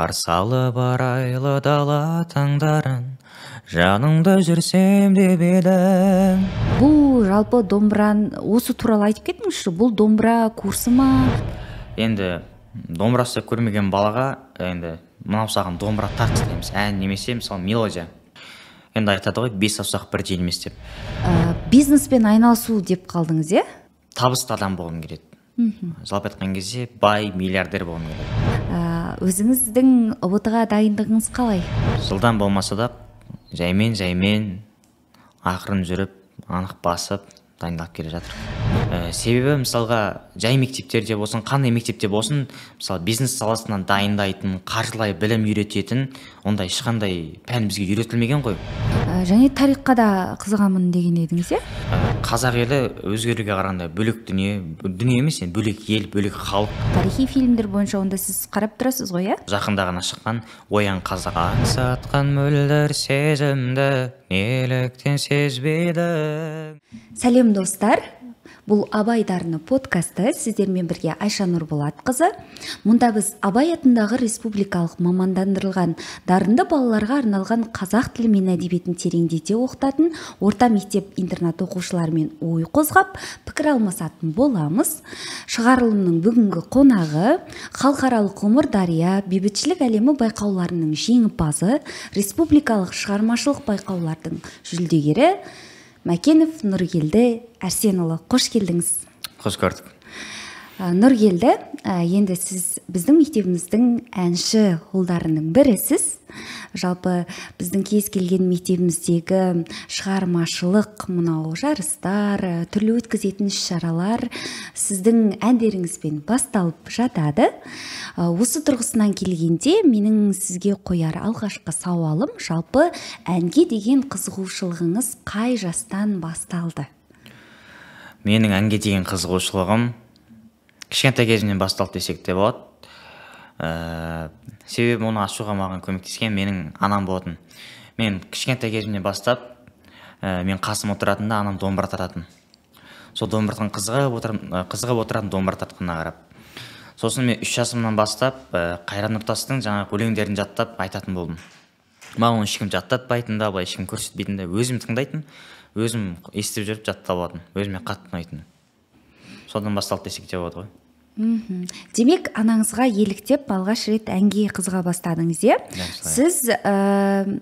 Қарсы алып арайлы дала таңдарын, жаныңда жүрсем деп едім. Бұл жалпы домбыран, осы туралы айтып кетіңізші, бұл домбыра курсы ма? Енді домбыра ұстап көрмеген балаға енді мынау саған домбыра тарт дейміз, ән немесе мысалы мелодия. Енді айтады ғой, бес саусақ бірдей емес деп. Бизнеспен айналысу деп қалдыңыз, иә? Табысты адам болғым келеді. Жалпы айтқан кезде бай, миллиардер болғым келеді. Өзіңіздің ҰБТ-ға дайындығыңыз қалай? Жылдам болмаса да жаймен ақырын жүріп, анық басып дайындалып келе жатыр. Себебі мысалға жай мектептерде болсын, қандай мектепте болсын, мысалы бизнес саласынан дайындайтын, қаржылай білім үйрететін ондай ешқандай пән бізге үйретілмеген ғой. Және тарихқа да қызығамын деген едіңіз, иә? Қазақ елі өзгеруге қарағанда бөлек дүние, дүние емес, енді бөлек ел, бөлек халық. Тарихи фильмдер бойынша онда сіз қарап тұрасыз ғой, иә? Жақында ғана шыққан Оян қазақ. Аңсатқан мөлдір сезімді неліктен сезбедің. Сәлем достар. Бұл Абай дарыны подкасты, сіздермен бірге Айша Нұрболатқызы. Мұнда біз Абай атындағы республикалық мамандандырылған дарынды балаларға арналған қазақ тілі мен әдебиетін тереңдете оқытатын орта мектеп интернат оқушыларымен ой қозғап, пікір алмасатын боламыз. Шығарылымның бүгінгі қонағы халықаралық Ғұмыр дария бейбітшілік әлемі байқауларының жеңімпазы, республикалық шығармашылық байқаулардың жүлдегері Мәкенов Нұргелді Әрсенұлы. Қош келдіңіз. Қош көрдік. Нұргелді, енді сіз біздің мектебіміздің әнші ұлдарының бірісіз. Жалпы біздің кез келген мектебіміздегі шығармашылық мынау жарыстар, түрлі өткізетін іс-шаралар сіздің әндеріңізбен басталып жатады. Осы тұрғысынан келгенде менің сізге қояр алғашқы сауалым, жалпы әнге деген қызығушылығыңыз қай жастан басталды? Менің әнге деген қызығушылығым кішкентай кезімнен басталды десек те болады. Себебі оны ашуға маған көмектескен менің анам болатын. Мен кішкентай кезімнен бастап, мен қасым отыратында анам домбыра тартатын. Сол домбырадан қызығып отыратын домбыра тартқанына қарап. Сосын мен 3 жасымнан бастап, Қайрат Нұртастың жаңағы өлеңдерін жаттап айтатын болдым. Маған оны ешкім жаттатпайтын да, былай ешкім көрсетпейтін де, өзім тыңдайтын, өзім естіп жүріп жаттап алатын, өзіме қатты ұнайтын. Содан басталды десек те болады ғой. Демек, анаңызға еліктеп алғаш рет әнге қызыға бастадыңыз, иә? Сіз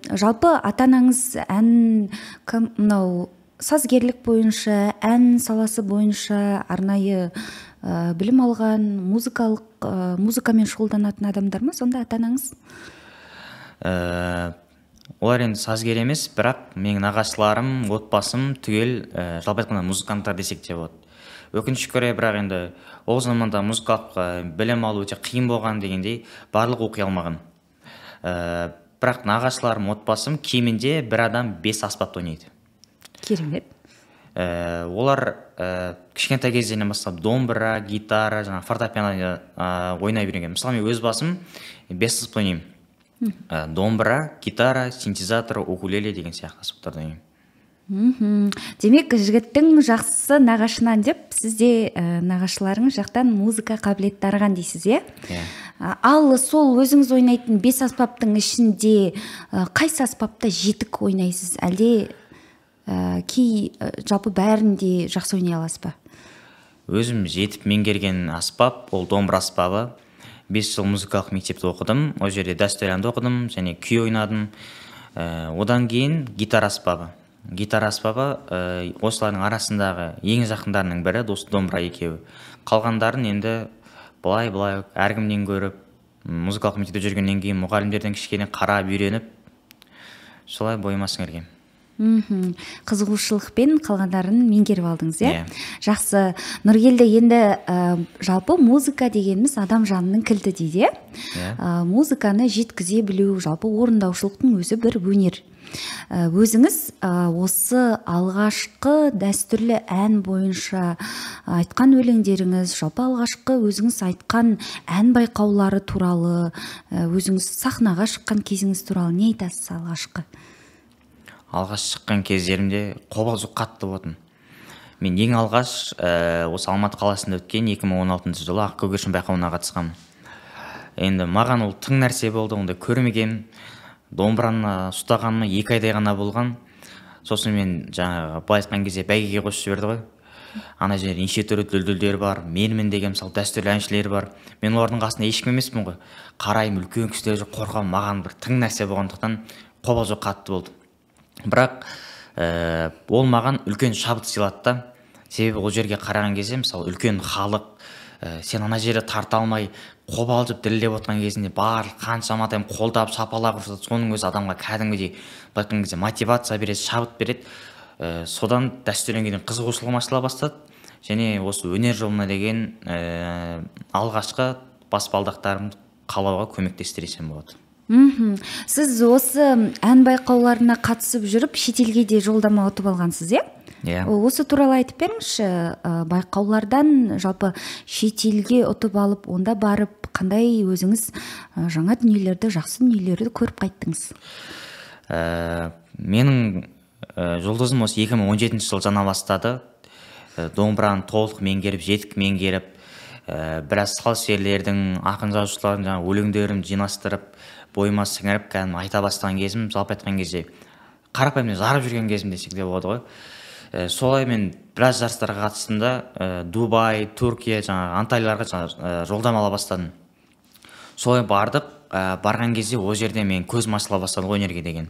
жалпы ата-анаңыз ән, мынау сазгерлік бойынша, ән саласы бойынша арнайы білім алған, музыкалық музыкамен шұғылданатын адамдар ма сонда ата-анаңыз? Олар енді сазгер емес, бірақ менің нағашыларым, отбасым түгел, жалпы айтқанда музыканттар десек те болады. Өкінішке орай, бірақ енді ол заманда музыкалық білім алу өте қиын болған дегендей, барлық оқи алмаған. Бірақ нағашыларым, отбасым кемінде бір адам 5 аспапты ойнайды. Керемет. Олар кішкентай кезден бастап домбыра, гитара, жаңа фортепиано ойнай үйренген. Мысалы, мен өз басым 5 аспапты ойнаймын. Домбыра, гитара, синтезатор, укулеле деген сияқты аспаптарды ойнаймын. Демек, жігіттің жақсысы нағашынан деп, сізде нағашыларыңыз жақтан музыка қабілеті дарыған дейсіз, иә? Иә. Ал сол өзіңіз ойнайтын 5 аспаптың ішінде қайсы аспапта жетік ойнайсыз? Әлде кей жалпы бәрін де жақсы ойнай аласыз ба? Өзім жетіп меңгерген аспап ол домбыра аспабы. 5 жыл музыкалық мектепте оқыдым. Ол жерде дәстүрлі әнді оқыдым және күй ойнадым. Одан кейін гитара аспабы. Гитара аспабы осылардың арасындағы ең жақындарының бірі осы домбыра екеуі. Қалғандарын енді былай-былай әркімнен көріп, музыкалық мектепте жүргеннен кейін мұғалімдерден кішкене қарап үйреніп, солай бойыма сіңіргем. Қызығушылықпен қалғандарын меңгеріп алдыңыз, иә? Жақсы. Нұргелді, енді жалпы музыка дегеніміз адам жанының кілті дейді, иә? Музыканы жеткізе білу, жалпы орындаушылықтың өзі бір өнер. Өзіңіз осы алғашқы дәстүрлі ән бойынша айтқан өлеңдеріңіз, жалпы алғашқы өзіңіз айтқан ән байқаулары туралы, өзіңіз сахнаға шыққан кезіңіз туралы не айтасыз алғашқы? Алғаш шыққан кездерімде қобалжу қатты болатын. Мен ең алғаш осы Алматы қаласында өткен 2016 жылы Ақ көгершін байқауына қатысқанмын. Енді маған ол тың нәрсе болды, ондай көрмегенмін. Домбыраны ұстағаныма 2 айдай ғана болған. Сосын мен жаңағы былай айтқан кезде бәйгеге қосып жіберді ғой. Ана жерде неше түрлі дүлдүлдер бар, менмін деген мысалы дәстүрлі әншілер бар. Мен олардың қасында ешкім емеспін ғой. Қараймын, үлкен кісілер жүр, қорқамын, маған бір тың нәрсе болғандықтан қобалжу қатты болды. Бірақ ол маған үлкен шабыт сыйлады да. Себебі ол жерге қараған кезде мысалы үлкен халық, сен ана жерде тарта алмай қобалжып дірілдеп отырған кезінде барлық қаншама адам қолдап шапалақ ұрып жатады. Соның өзі адамға кәдімгідей былай айтқан кезде мотивация береді, шабыт береді. Содан дәстүрлі әнге деген қызығушылығым ашыла бастады. Және осы өнер жолына деген алғашқы баспалдақтарымды қалауға көмектесті десем болады. Сіз осы ән байқауларына қатысып жүріп шетелге де жолдама ұтып алғансыз, иә? Иә. Осы туралы айтып беріңізші, байқаулардан жалпы шетелге ұтып алып, онда барып қандай өзіңіз жаңа дүниелерді, жақсы дүниелерді көріп қайттыңыз? Менің жұлдызым осы 2017 жылы жана бастады. Домбыраны толық меңгеріп, жетік меңгеріп, біраз сал серілердің, ақын жазушылардың жаңа өлеңдерін жинастырып, бойыма сіңіріп, кәдімгі айта бастаған кезім, жалпы айтқан кезде қарапайым жарып жүрген кезім десек те болады ғой. Солай мен біраз жарыстарға қатыстым да, Дубай, Түркия, жаңағы Анталияларға жолдама ала бастадым. Солай бардық, барған кезде ол жерде мен көзім ашыла бастады ғой өнерге деген.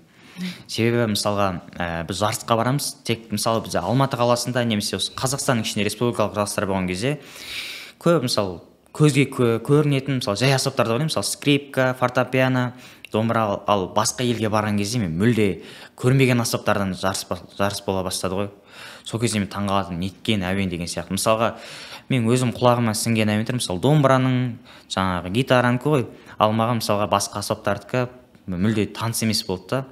Себебі мысалға, біз жарысқа барамыз, тек мысалы біз Алматы қаласында немесе осы Қазақстанның ішінде республикалық жарыстар болған кезде көп мысалы көзге көрінетін мысалы жай аспаптарды ойлаймын, мысалы скрипка, фортепиано, домбыра, ал басқа елге барған кезде мен мүлде көрмеген аспаптардан жарыс бола бастады ғой. Сол кезде мен таңғалатынмын, неткен әуен деген сияқты. Мысалға мен өзім құлағыма сіңген әуендер, мысалы домбыраның, жаңағы гитаранікі ғой, ал маған мысалға басқа аспаптардікі мүлде таныс емес болды да.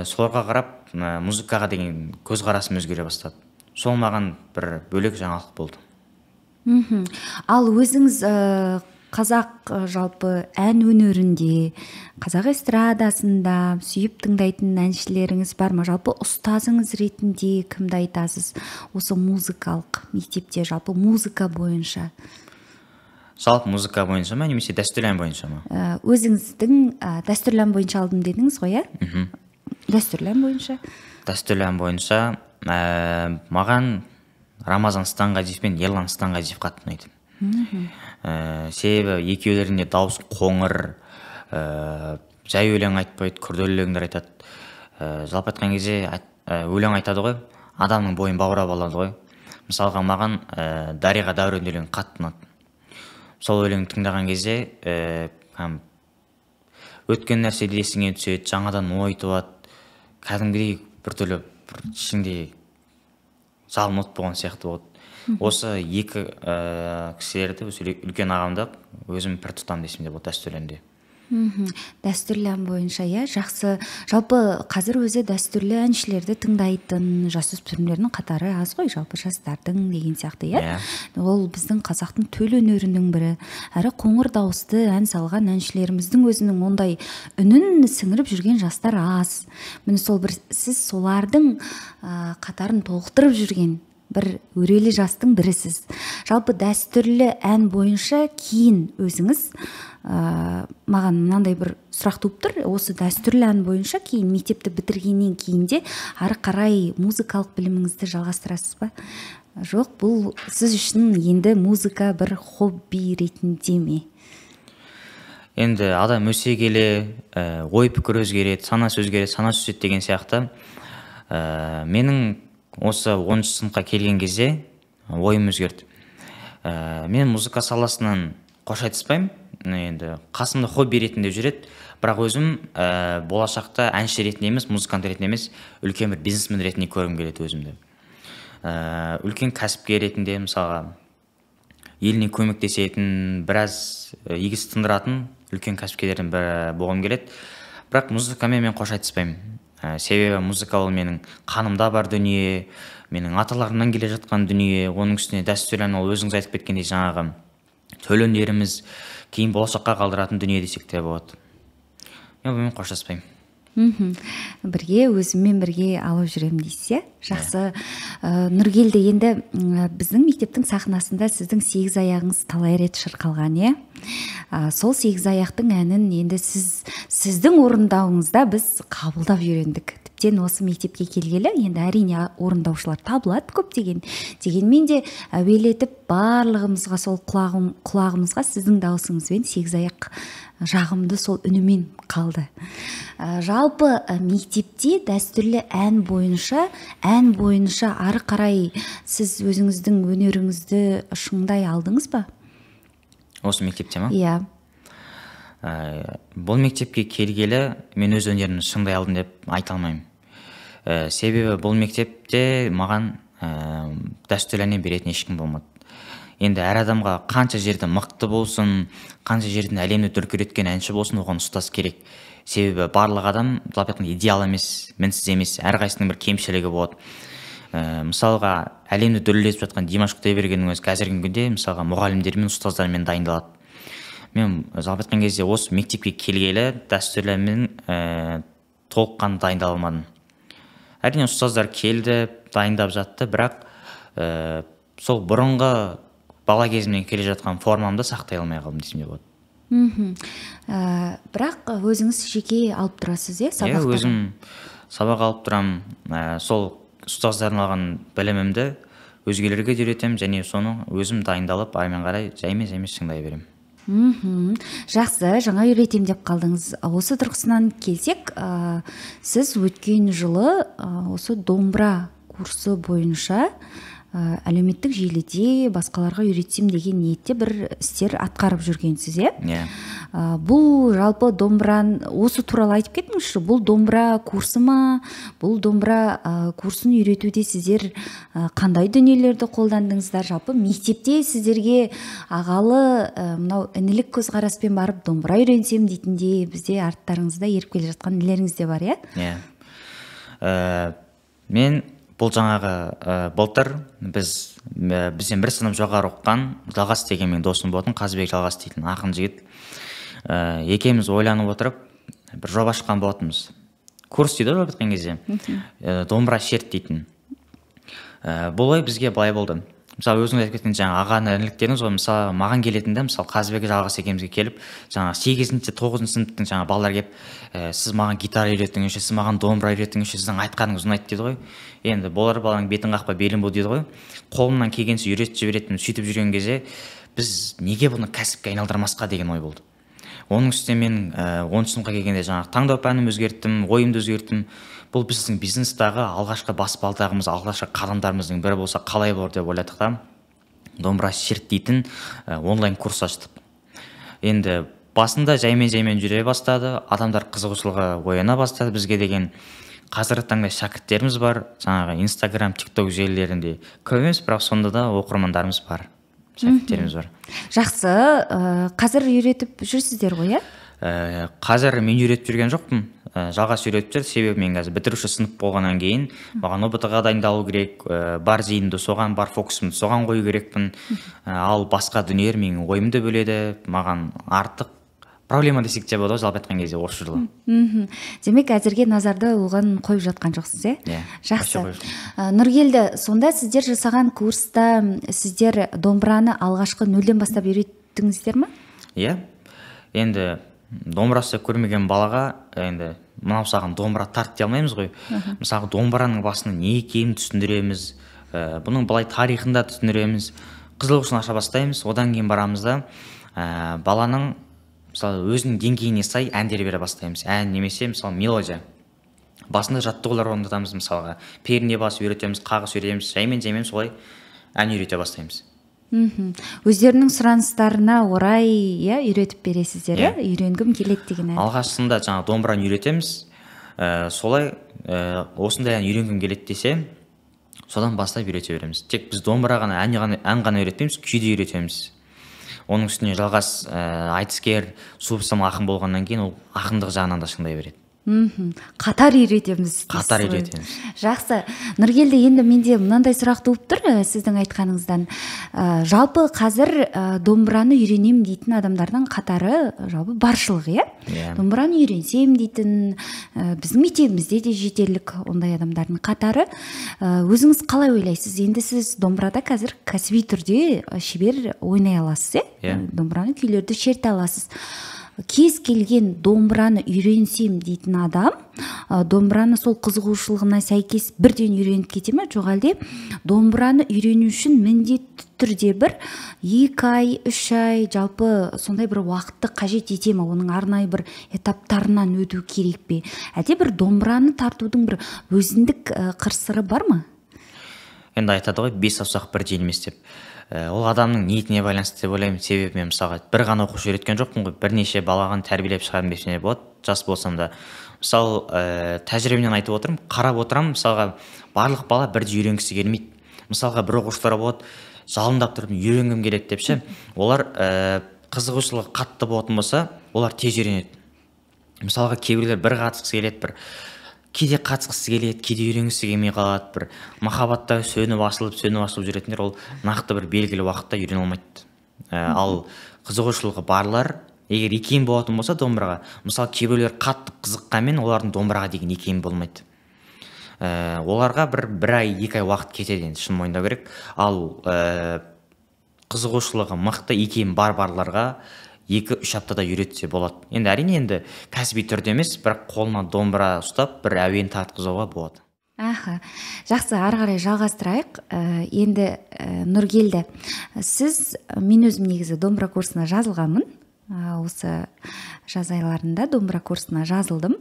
Соларға қарап, музыкаға деген көзқарасым өзгере бастады. Сол маған бір бөлек жаңалық болды. Ал өзіңіз қазақ жалпы ән өнерінде, қазақ эстрадасында сүйіп тыңдайтын әншілеріңіз бар ма? Жалпы ұстазыңыз ретінде кімді айтасыз осы музыкалық мектепте, жалпы музыка бойынша? Жалпы музыка бойынша ма, немесе дәстүрлі ән бойынша ма? Өзіңіздің дәстүрлі ән бойынша алдым дедіңіз ғой, иә? Дәстүрлі ән бойынша? Дәстүрлі ән бойынша маған Рамазан Станғазиев пен Ерлан Станғазиев қатты ұнайды. Себебі екеулерінде дауыс қоңыр, жай өлең айтпайды, күрделі өлеңдер айтады. Жалпы айтқан кезде өлең айтады ғой, адамның бойын баурап алады ғой. Мысалға маған Дариға Дәурен өлеңі қатты ұнады. Сол өлеңді тыңдаған кезде өткен нәрсе есіңе түседі, жаңадан ой туады, кәдімгідей біртүрлі бір ішіңде жалын от болған сияқты болады. Осы екі кісілерді, осы үлкен ағамды өзім пір тұтамын десем де болады дәстүрлі әнде. Дәстүрлі ән бойынша, иә, жақсы. Жалпы қазір өзі дәстүрлі әншілерді тыңдайтын жасөспірімдердің қатары аз ғой, жалпы жастардың деген сияқты, иә? Ол біздің қазақтың төл өнерінің бірі. Әрі қоңыр дауысты ән салған әншілеріміздің өзінің ондай үнін сіңіріп жүрген жастар аз. Міне сол бір сіз солардың қатарын толықтырып жүрген бір өрелі жастың бірісіз. Жалпы дәстүрлі ән бойынша кейін өзіңіз, маған мынандай бір сұрақ туып тұр. Осы дәстүрлі ән бойынша кейін мектепті бітіргеннен кейін де ары қарай музыкалық біліміңізді жалғастырасыз ба? Жоқ, бұл сіз үшін енді музыка бір хобби ретінде ме? Енді адам өсе келе, ой пікір өзгереді, санасы өзгереді, санасы өседі деген сияқты. Менің осы 10 сыныпқа келген кезде ойым өзгерді. Мен музыка саласынан қош айтыспаймын. Енді қасымда хобби ретінде жүреді, бірақ өзім болашақта әнші ретінде емес, музыкант ретінде емес, үлкен бір бизнесмен ретінде көргім келеді өзімді. Үлкен кәсіпкер ретінде, мысалға, еліне көмектесетін, біраз игі іс тындыратын үлкен кәсіпкерлердің бірі болғым келеді. Бірақ музыкамен мен қош айтыспаймын. Себебі музыка ол менің қанымда бар дүние, менің аталарымнан келе жатқан дүние, оның үстіне дәстүрлі ән, ол өзіңіз айтып кеткендей жаңағы төл өнеріміз, кейін болашаққа қалдыратын дүние десек те болады. Мен бұнымен қоштаспаймын. Бірге, өзіммен бірге алып жүремін дейсіз, иә? Жақсы. Нұргелді, енді біздің мектептің сахнасында сіздің 8 аяғыңыз талай рет шырқалған, иә? Сол 8 аяқтың әнін енді сіздің орындауыңызда біз қабылдап үйрендік. Тіптен осы мектепке келгелі енді әрине орындаушылар табылады көптеген. Дегенмен де әуелетіп барлығымызға сол құлағымызға сіздің дауысыңызбен 8 аяқ жағымды сол үнімен қалды. Жалпы мектепте дәстүрлі ән бойынша ары қарай сіз өзіңіздің өнеріңізді шыңдай алдыңыз ба? Осы мектепте ма? Иә. Бұл мектепке келгелі мен өз өнерімді шыңдай алдым деп айта алмаймын. Себебі бұл мектепте маған дәстүрлі әннен беретін ешкім болмады. Енді әр адамға қанша жерде мықты болсын, қанша жерден әлемді дүркіреткен әнші болсын, оған ұстаз керек. Себебі барлық адам, жалпы айтқанда, идеал емес, мінсіз емес, әрқайсысының бір кемшілігі болады. Мысалға, әлемді дүрілдетіп жатқан Димаш Құдайбергеннің өзі қазіргі күнде мысалға мұғалімдермен, ұстаздармен дайындалады. Мен жалпы айтқан кезде осы мектепке келгелі дәстүрлі әнмен толыққанды дайындала алмадым. Әрине ұстаздар келді, дайындап жатты, бірақ сол бұрынғы бала кезімнен келе жатқан формамды сақтай алмай қалдым десем де болады. Бірақ өзіңіз жеке алып тұрасыз, иә, сабақтарды? Иә, өзім сабақ алып тұрамын. Сол ұстаздардан алған білімімді өзгелерге де үйретемін және соны өзім дайындалып, әрмен қарай жаймен-жаймен шыңдай беремін. Жақсы, жаңа үйретем деп қалдыңыз. Осы тұрғысынан келсек, сіз өткен жылы осы домбыра курсы бойынша әлеуметтік желіде басқаларға үйретсем деген ниетте бір істер атқарып жүргенсіз, иә? Иә. Бұл жалпы домбыран, осы туралы айтып кетіңізші, бұл домбыра курсы ма? Бұл домбыра курсын үйретуде сіздер қандай дүниелерді қолдандыңыздар? Жалпы мектепте сіздерге ағалы мынау інілік көзқараспен барып домбыра үйренсем дейтіндей бізде арттарыңызда еріп келе жатқан інілеріңіз де бар, иә? Иә. Мен бұл жаңағы былтыр бізден бір сынып жоғары оқыған Жалғас деген менің досым болатын, Қазыбек Жалғас дейтін ақын жігіт. Екеуміз ойланып отырып бір жоба ашқан болатынбыз. Курс дейді ғой жалпы айтқан кезде. Домбыра шерт дейтін. Бұл ой бізге былай болды. Мысалы, өзіңіз айтып кеткен жаңа аға ініліктеріңіз ғой, мысалы, маған келетін де, мысалы, Қазыбек Жалғас екеумізге келіп, жаңа 8-ші, 9-шы сыныптың жаңа балалар келіп, сіз маған гитара үйреттіңізші, сіз маған домбыра үйреттіңізші, сіздің айтқаныңыз ұнайды дейді ғой. Енді болар баланың бетін қақпа, белін бу дейді ғой. Қолымнан келгенше үйретіп жіберетін, сөйтіп жүрген кезде біз неге бұны кәсіпке айналдырмасқа деген ой болды. Оның үстіне мен 10 сыныпқа келгенде жаңағы таңдау пәнін өзгерттім, ойымды өзгерттім. Бұл біздің бизнестағы алғашқы баспалдағымыз, алғашқы қадамдарымыздың бірі болса қалай болар деп ойладық та, домбыра шерт дейтін онлайн курс аштық. Енді басында жаймен-жаймен жүре бастады, адамдар қызығушылығы ояна бастады бізге деген. Қазіргі таңда шәкірттеріміз бар, жаңағы Инстаграм, Тикток желілерінде көп емес, бірақ сонда да оқырмандарымыз бар, шәкірттеріміз бар. Жақсы, қазір үйретіп жүрсіздер ғой, иә? Қазір мен үйретіп жүрген жоқпын, Жалғас үйретіп жүр, себебі мен қазір бітіруші сынып болғаннан кейін маған ҰБТ-ға дайындалу керек, бар зейінімді соған, бар фокусымды соған қою керекпін. Ал басқа дүниелер менің ойымды бөледі, маған артық проблема десек те болады ғой, жалпы айтқан кезде осы жылы. Демек, әзірге назарды оған қойып жатқан жоқсыз, иә? Иә. Жақсы. Нұргелді, сонда сіздер жасаған курста сіздер домбыраны алғашқы нөлден бастап үйреттіңіздер ме? Иә. Енді домбыра ұстап көрмеген балаға енді мынау саған домбыра тарт дей алмаймыз ғой. Мысалы, домбыраның басында не екенін түсіндіреміз, бұның былай тарихын да түсіндіреміз, қызығушылығын аша бастаймыз. Одан кейін барамыз да, баланың мысалы өзінің деңгейіне сай әндер бере бастаймыз. Ән немесе мысалы мелодия. Басында жаттығулар орындатамыз, мысалға перне басып үйретеміз, қағыс үйретеміз, жаймен-жаймен солай ән үйрете бастаймыз. Өздерінің сұраныстарына орай, иә, үйретіп бересіздер, иә? Үйренгім келеді деген ән. Алғашқысында жаңа домбыраны үйретеміз, солай осындай ән үйренгім келеді десе, содан бастап үйрете береміз. Тек біз домбыра ғана, ән ғана үйретпейміз, күй де үйретеміз. Оның үстіне Жалғас айтыскер, суыпсам ақын болғаннан кейін ол ақындық жағынан да шыңдай береді. Қатар үйретеміз. Қатар үйретеміз. Жақсы. Нұргелді, енді менде мынандай сұрақ туып тұр сіздің айтқаныңыздан. Жалпы қазір домбыраны үйренем дейтін адамдардың қатары жалпы баршылық, иә? Yeah. Домбыраны үйренсем дейтін, біздің мектебімізде де жетерлік ондай адамдардың қатары. Өзіңіз қалай ойлайсыз? Енді сіз домбырада қазір кәсіби түрде шебер ойнай аласыз, иә? Yeah. Домбыраны, күйлерді шерте аласыз. Кез келген домбыраны үйренсем дейтін адам домбыраны сол қызығушылығына сәйкес бірден үйреніп кете ме, жоқ әлде домбыраны үйрену үшін міндетті түрде бір 2 ай, 3 ай, жалпы сондай бір уақытты қажет ете ме, оның арнайы бір этаптарынан өту керек пе? Әлде бір домбыраны тартудың бір өзіндік қыр-сыры бар ма? Енді айтады ғой, 5 саусақ бір желмес деп. Ол адамның ниетіне байланысты деп ойлаймын. Себебі мен мысалға бір ғана оқушы үйреткен жоқпын ғой, бірнеше балаған тәрбиелеп шығардым десем де болады, жас болсам да. Мысалы, тәжірибемнен айтып отырмын, қарап отырамын, мысалға барлық бала бірдей үйренгісі келмейді. Мысалға бір оқушылар болады, жалындап тұрып үйренгім келеді деп ше. Олар қызығушылығы қатты болатын болса, олар тез үйренеді. Мысалға кейбіреулер бір қатысқысы келеді, бір кейде қатысқысы келеді, кейде үйренгісі келмей қалады, бір махаббатта сөніп асылып, сөніп асылып жүретіндер ол нақты бір белгілі уақытта үйрене алмайды. Ал қызығушылығы барлар, егер икем болатын болса домбыраға, мысалы кейбіреулер қатты қызыққанмен олардың домбыраға деген икемі болмайды. Оларға бір ай, 2 ай уақыт кетеді енді, шын мойындау керек. Ал қызығушылығы мықты, икемі бар барларға 2-3 аптада үйретсе болады. Енді әрине енді кәсіби түрде емес, бірақ қолына домбыра ұстап бір әуен тартқызуға болады. Аха, жақсы, ары қарай жалғастырайық. Енді Нұргелді, сіз, мен өзім негізі домбыра курсына жазылғанмын. Осы жаз айларында домбыра курсына жазылдым.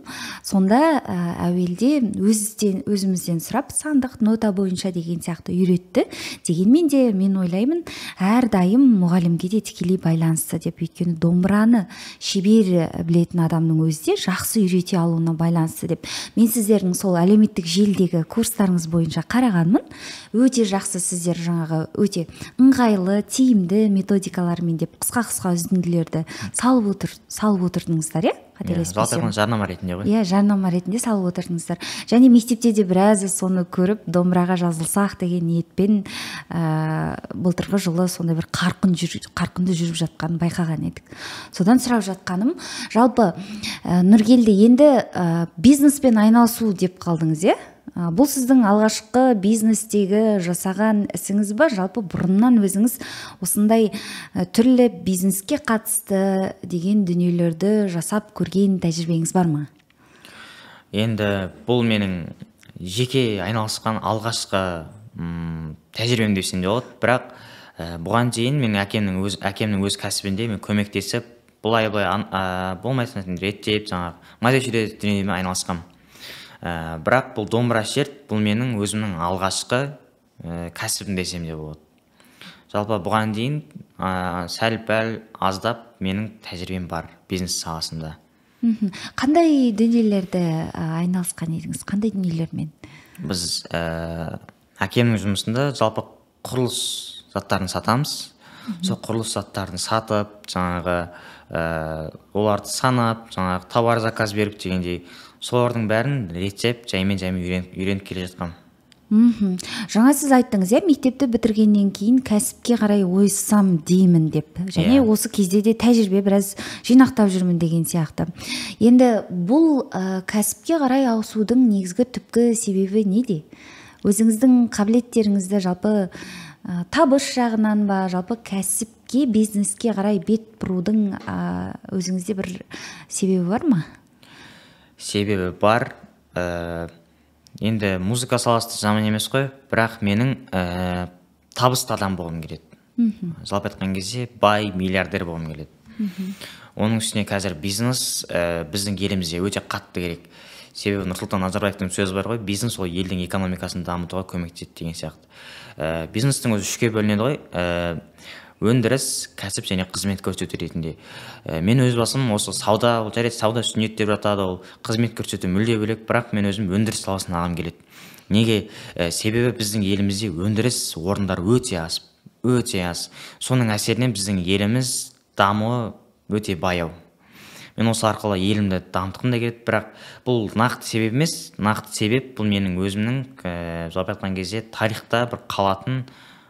Сонда әуелде өзімізден сұрап, сандық нота бойынша деген сияқты үйретті. Дегенмен де мен ойлаймын, әрдайым мұғалімге де тікелей байланысты деп, өйткені домбыраны шебер білетін адамның өзі де жақсы үйрете алуына байланысты деп. Мен сіздердің сол әлеуметтік желідегі курстарыңыз бойынша қарағанмын. Өте жақсы, сіздер жаңағы өте ыңғайлы, тиімді методикалармен деп қысқа-қысқа үзінділерді салып отырдыңыздар, иә? Қателеспесем. Жарнама ретінде ғой. Иә, жарнама ретінде салып отырдыңыздар. Және мектепте де біразы соны көріп, домбыраға жазылсақ деген ниетпен былтырғы жылы сондай бір қарқынды жүріп жатқанын байқаған едік. Содан сұрап жатқаным, жалпы Нұргелді, енді бизнеспен айналысу деп қалдыңыз, иә? Бұл сіздің алғашқы бизнестегі жасаған ісіңіз ба? Жалпы бұрыннан өзіңіз осындай түрлі бизнеске қатысты деген дүниелерді жасап көрген тәжірибеңіз бар ма? Енді бұл менің жеке айналысқан алғашқы тәжірибем десем де болады. Бірақ бұған дейін менің әкемнің өз кәсібінде мен көмектесіп, былай-былай болмайтын реттеп, жаңағы майда-шүйде дүниемен айналысқанмын. Бірақ бұл домбыра шерт, бұл менің өзімнің алғашқы кәсібім десем де болады. Жалпы бұған дейін сәл-пәл аздап менің тәжірибем бар бизнес саласында. Қандай дүниелерді айналысқан едіңіз? Қандай дүниелермен? Біз әкемнің жұмысында жалпы құрылыс заттарын сатамыз. Сол құрылыс заттарын сатып, жаңағы оларды санап, жаңағы товар заказ беріп дегендей, солардың бәрін реттеп, жаймен-жаймен үйреніп келе жатқанмын. Жаңа сіз айттыңыз, иә, мектепті бітіргеннен кейін кәсіпке қарай ойыссам деймін деп. Және осы кезде де тәжірибе біраз жинақтап жүрмін деген сияқты. Енді бұл кәсіпке қарай ауысудың негізгі түпкі себебі неде? Өзіңіздің қабілеттеріңізді жалпы табыс жағынан ба, жалпы кәсіпке, бизнеске қарай бет бұрудың өзіңізде бір себебі бар ма? Себебі бар. Енді музыка саласы жаман емес қой, бірақ менің табысты адам болғым келеді. Жалпы айтқан кезде бай, миллиардер болғым келеді. Оның үстіне қазір бизнес біздің елімізде өте қатты керек. Себебі Нұрсұлтан Назарбаевтың сөзі бар ғой, бизнес ол елдің экономикасын дамытуға көмектеседі деген сияқты. Бизнестің өзі үшке бөлінеді ғой, өндіріс, кәсіп және қызмет көрсету ретінде. Мен өз басым осы сауда, ол жарайды, сауда сүннет деп жатады, ол қызмет көрсету мүлде бөлек, бірақ мен өзім өндіріс саласын алғым келеді. Неге? Себебі біздің елімізде өндіріс орындары өте аз, өте аз. Соның әсерінен біздің еліміз дамуы өте баяу. Мен осы арқылы елімді дамытқым да келеді, бірақ бұл нақты себеп емес. Нақты себеп бұл менің өзімнің, жалпы айтқан кезде, тарихта бір қалатын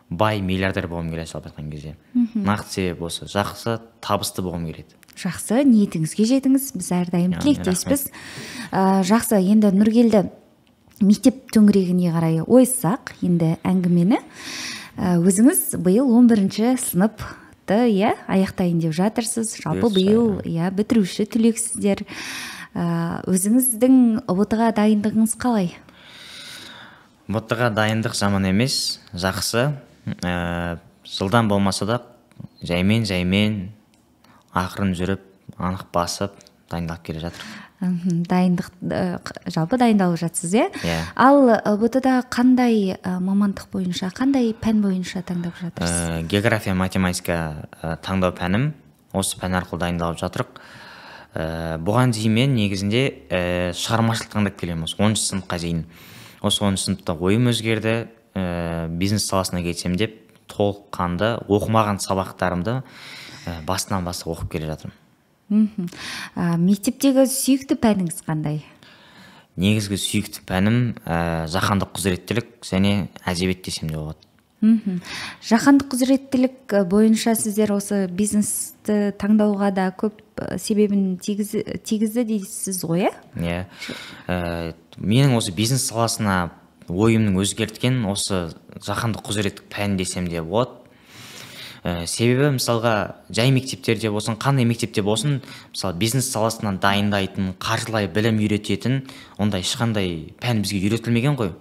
бай миллиардер болғым келеді, жалпы айтқан кезде. Нақты себеп осы, жақсы табысты болғым келеді. Жақсы, ниетіңізге жетіңіз, біз әрдайым тілектеспіз. Жақсы, енді Нұргелді, мектеп төңірегіне қарай ойыссақ енді әңгімені. Өзіңіз биыл 11-ші сыныпты, иә, аяқтайын деп жатырсыз. Жалпы биыл, иә, бітіруші түлексіздер. Өзіңіздің ҰБТ-ға дайындығыңыз қалай? ҰБТ-ға дайындық жаман емес, жақсы. Жылдам болмаса да жаймен ақырын жүріп, анық басып дайындалып келе жатыр. Дайындық, жалпы дайындалып жатсыз, иә? Иә. Ал ҰБТ-да қандай мамандық бойынша, қандай пән бойынша таңдап жатырсыз? География, математика таңдау пәнім. Осы пән арқылы дайындалып жатырық. Бұған дейін мен негізінде шығармашылық таңдап келемін осы 10 сыныпқа дейін. Осы 10 сыныпта ойым өзгерді, бизнес саласына кетсем деп толыққанды оқымаған сабақтарымды басынан бастап оқып келе жатырмын. Мектептегі сүйікті пәніңіз қандай? Негізгі сүйікті пәнім жаһандық құзыреттілік және әдебиет десем де болады. Жаһандық құзыреттілік бойынша сіздер осы бизнесті таңдауға да көп себебін тигізді дейсіз ғой, иә? Иә. Менің осы бизнес саласына ойымның өзгерткен осы жаһандық құзыреттік пән десем де болады. Себебі мысалға жай мектептерде болсын, қандай мектепте болсын, мысалы бизнес саласынан дайындайтын, қаржылай білім үйрететін ондай ешқандай пән бізге үйретілмеген ғой.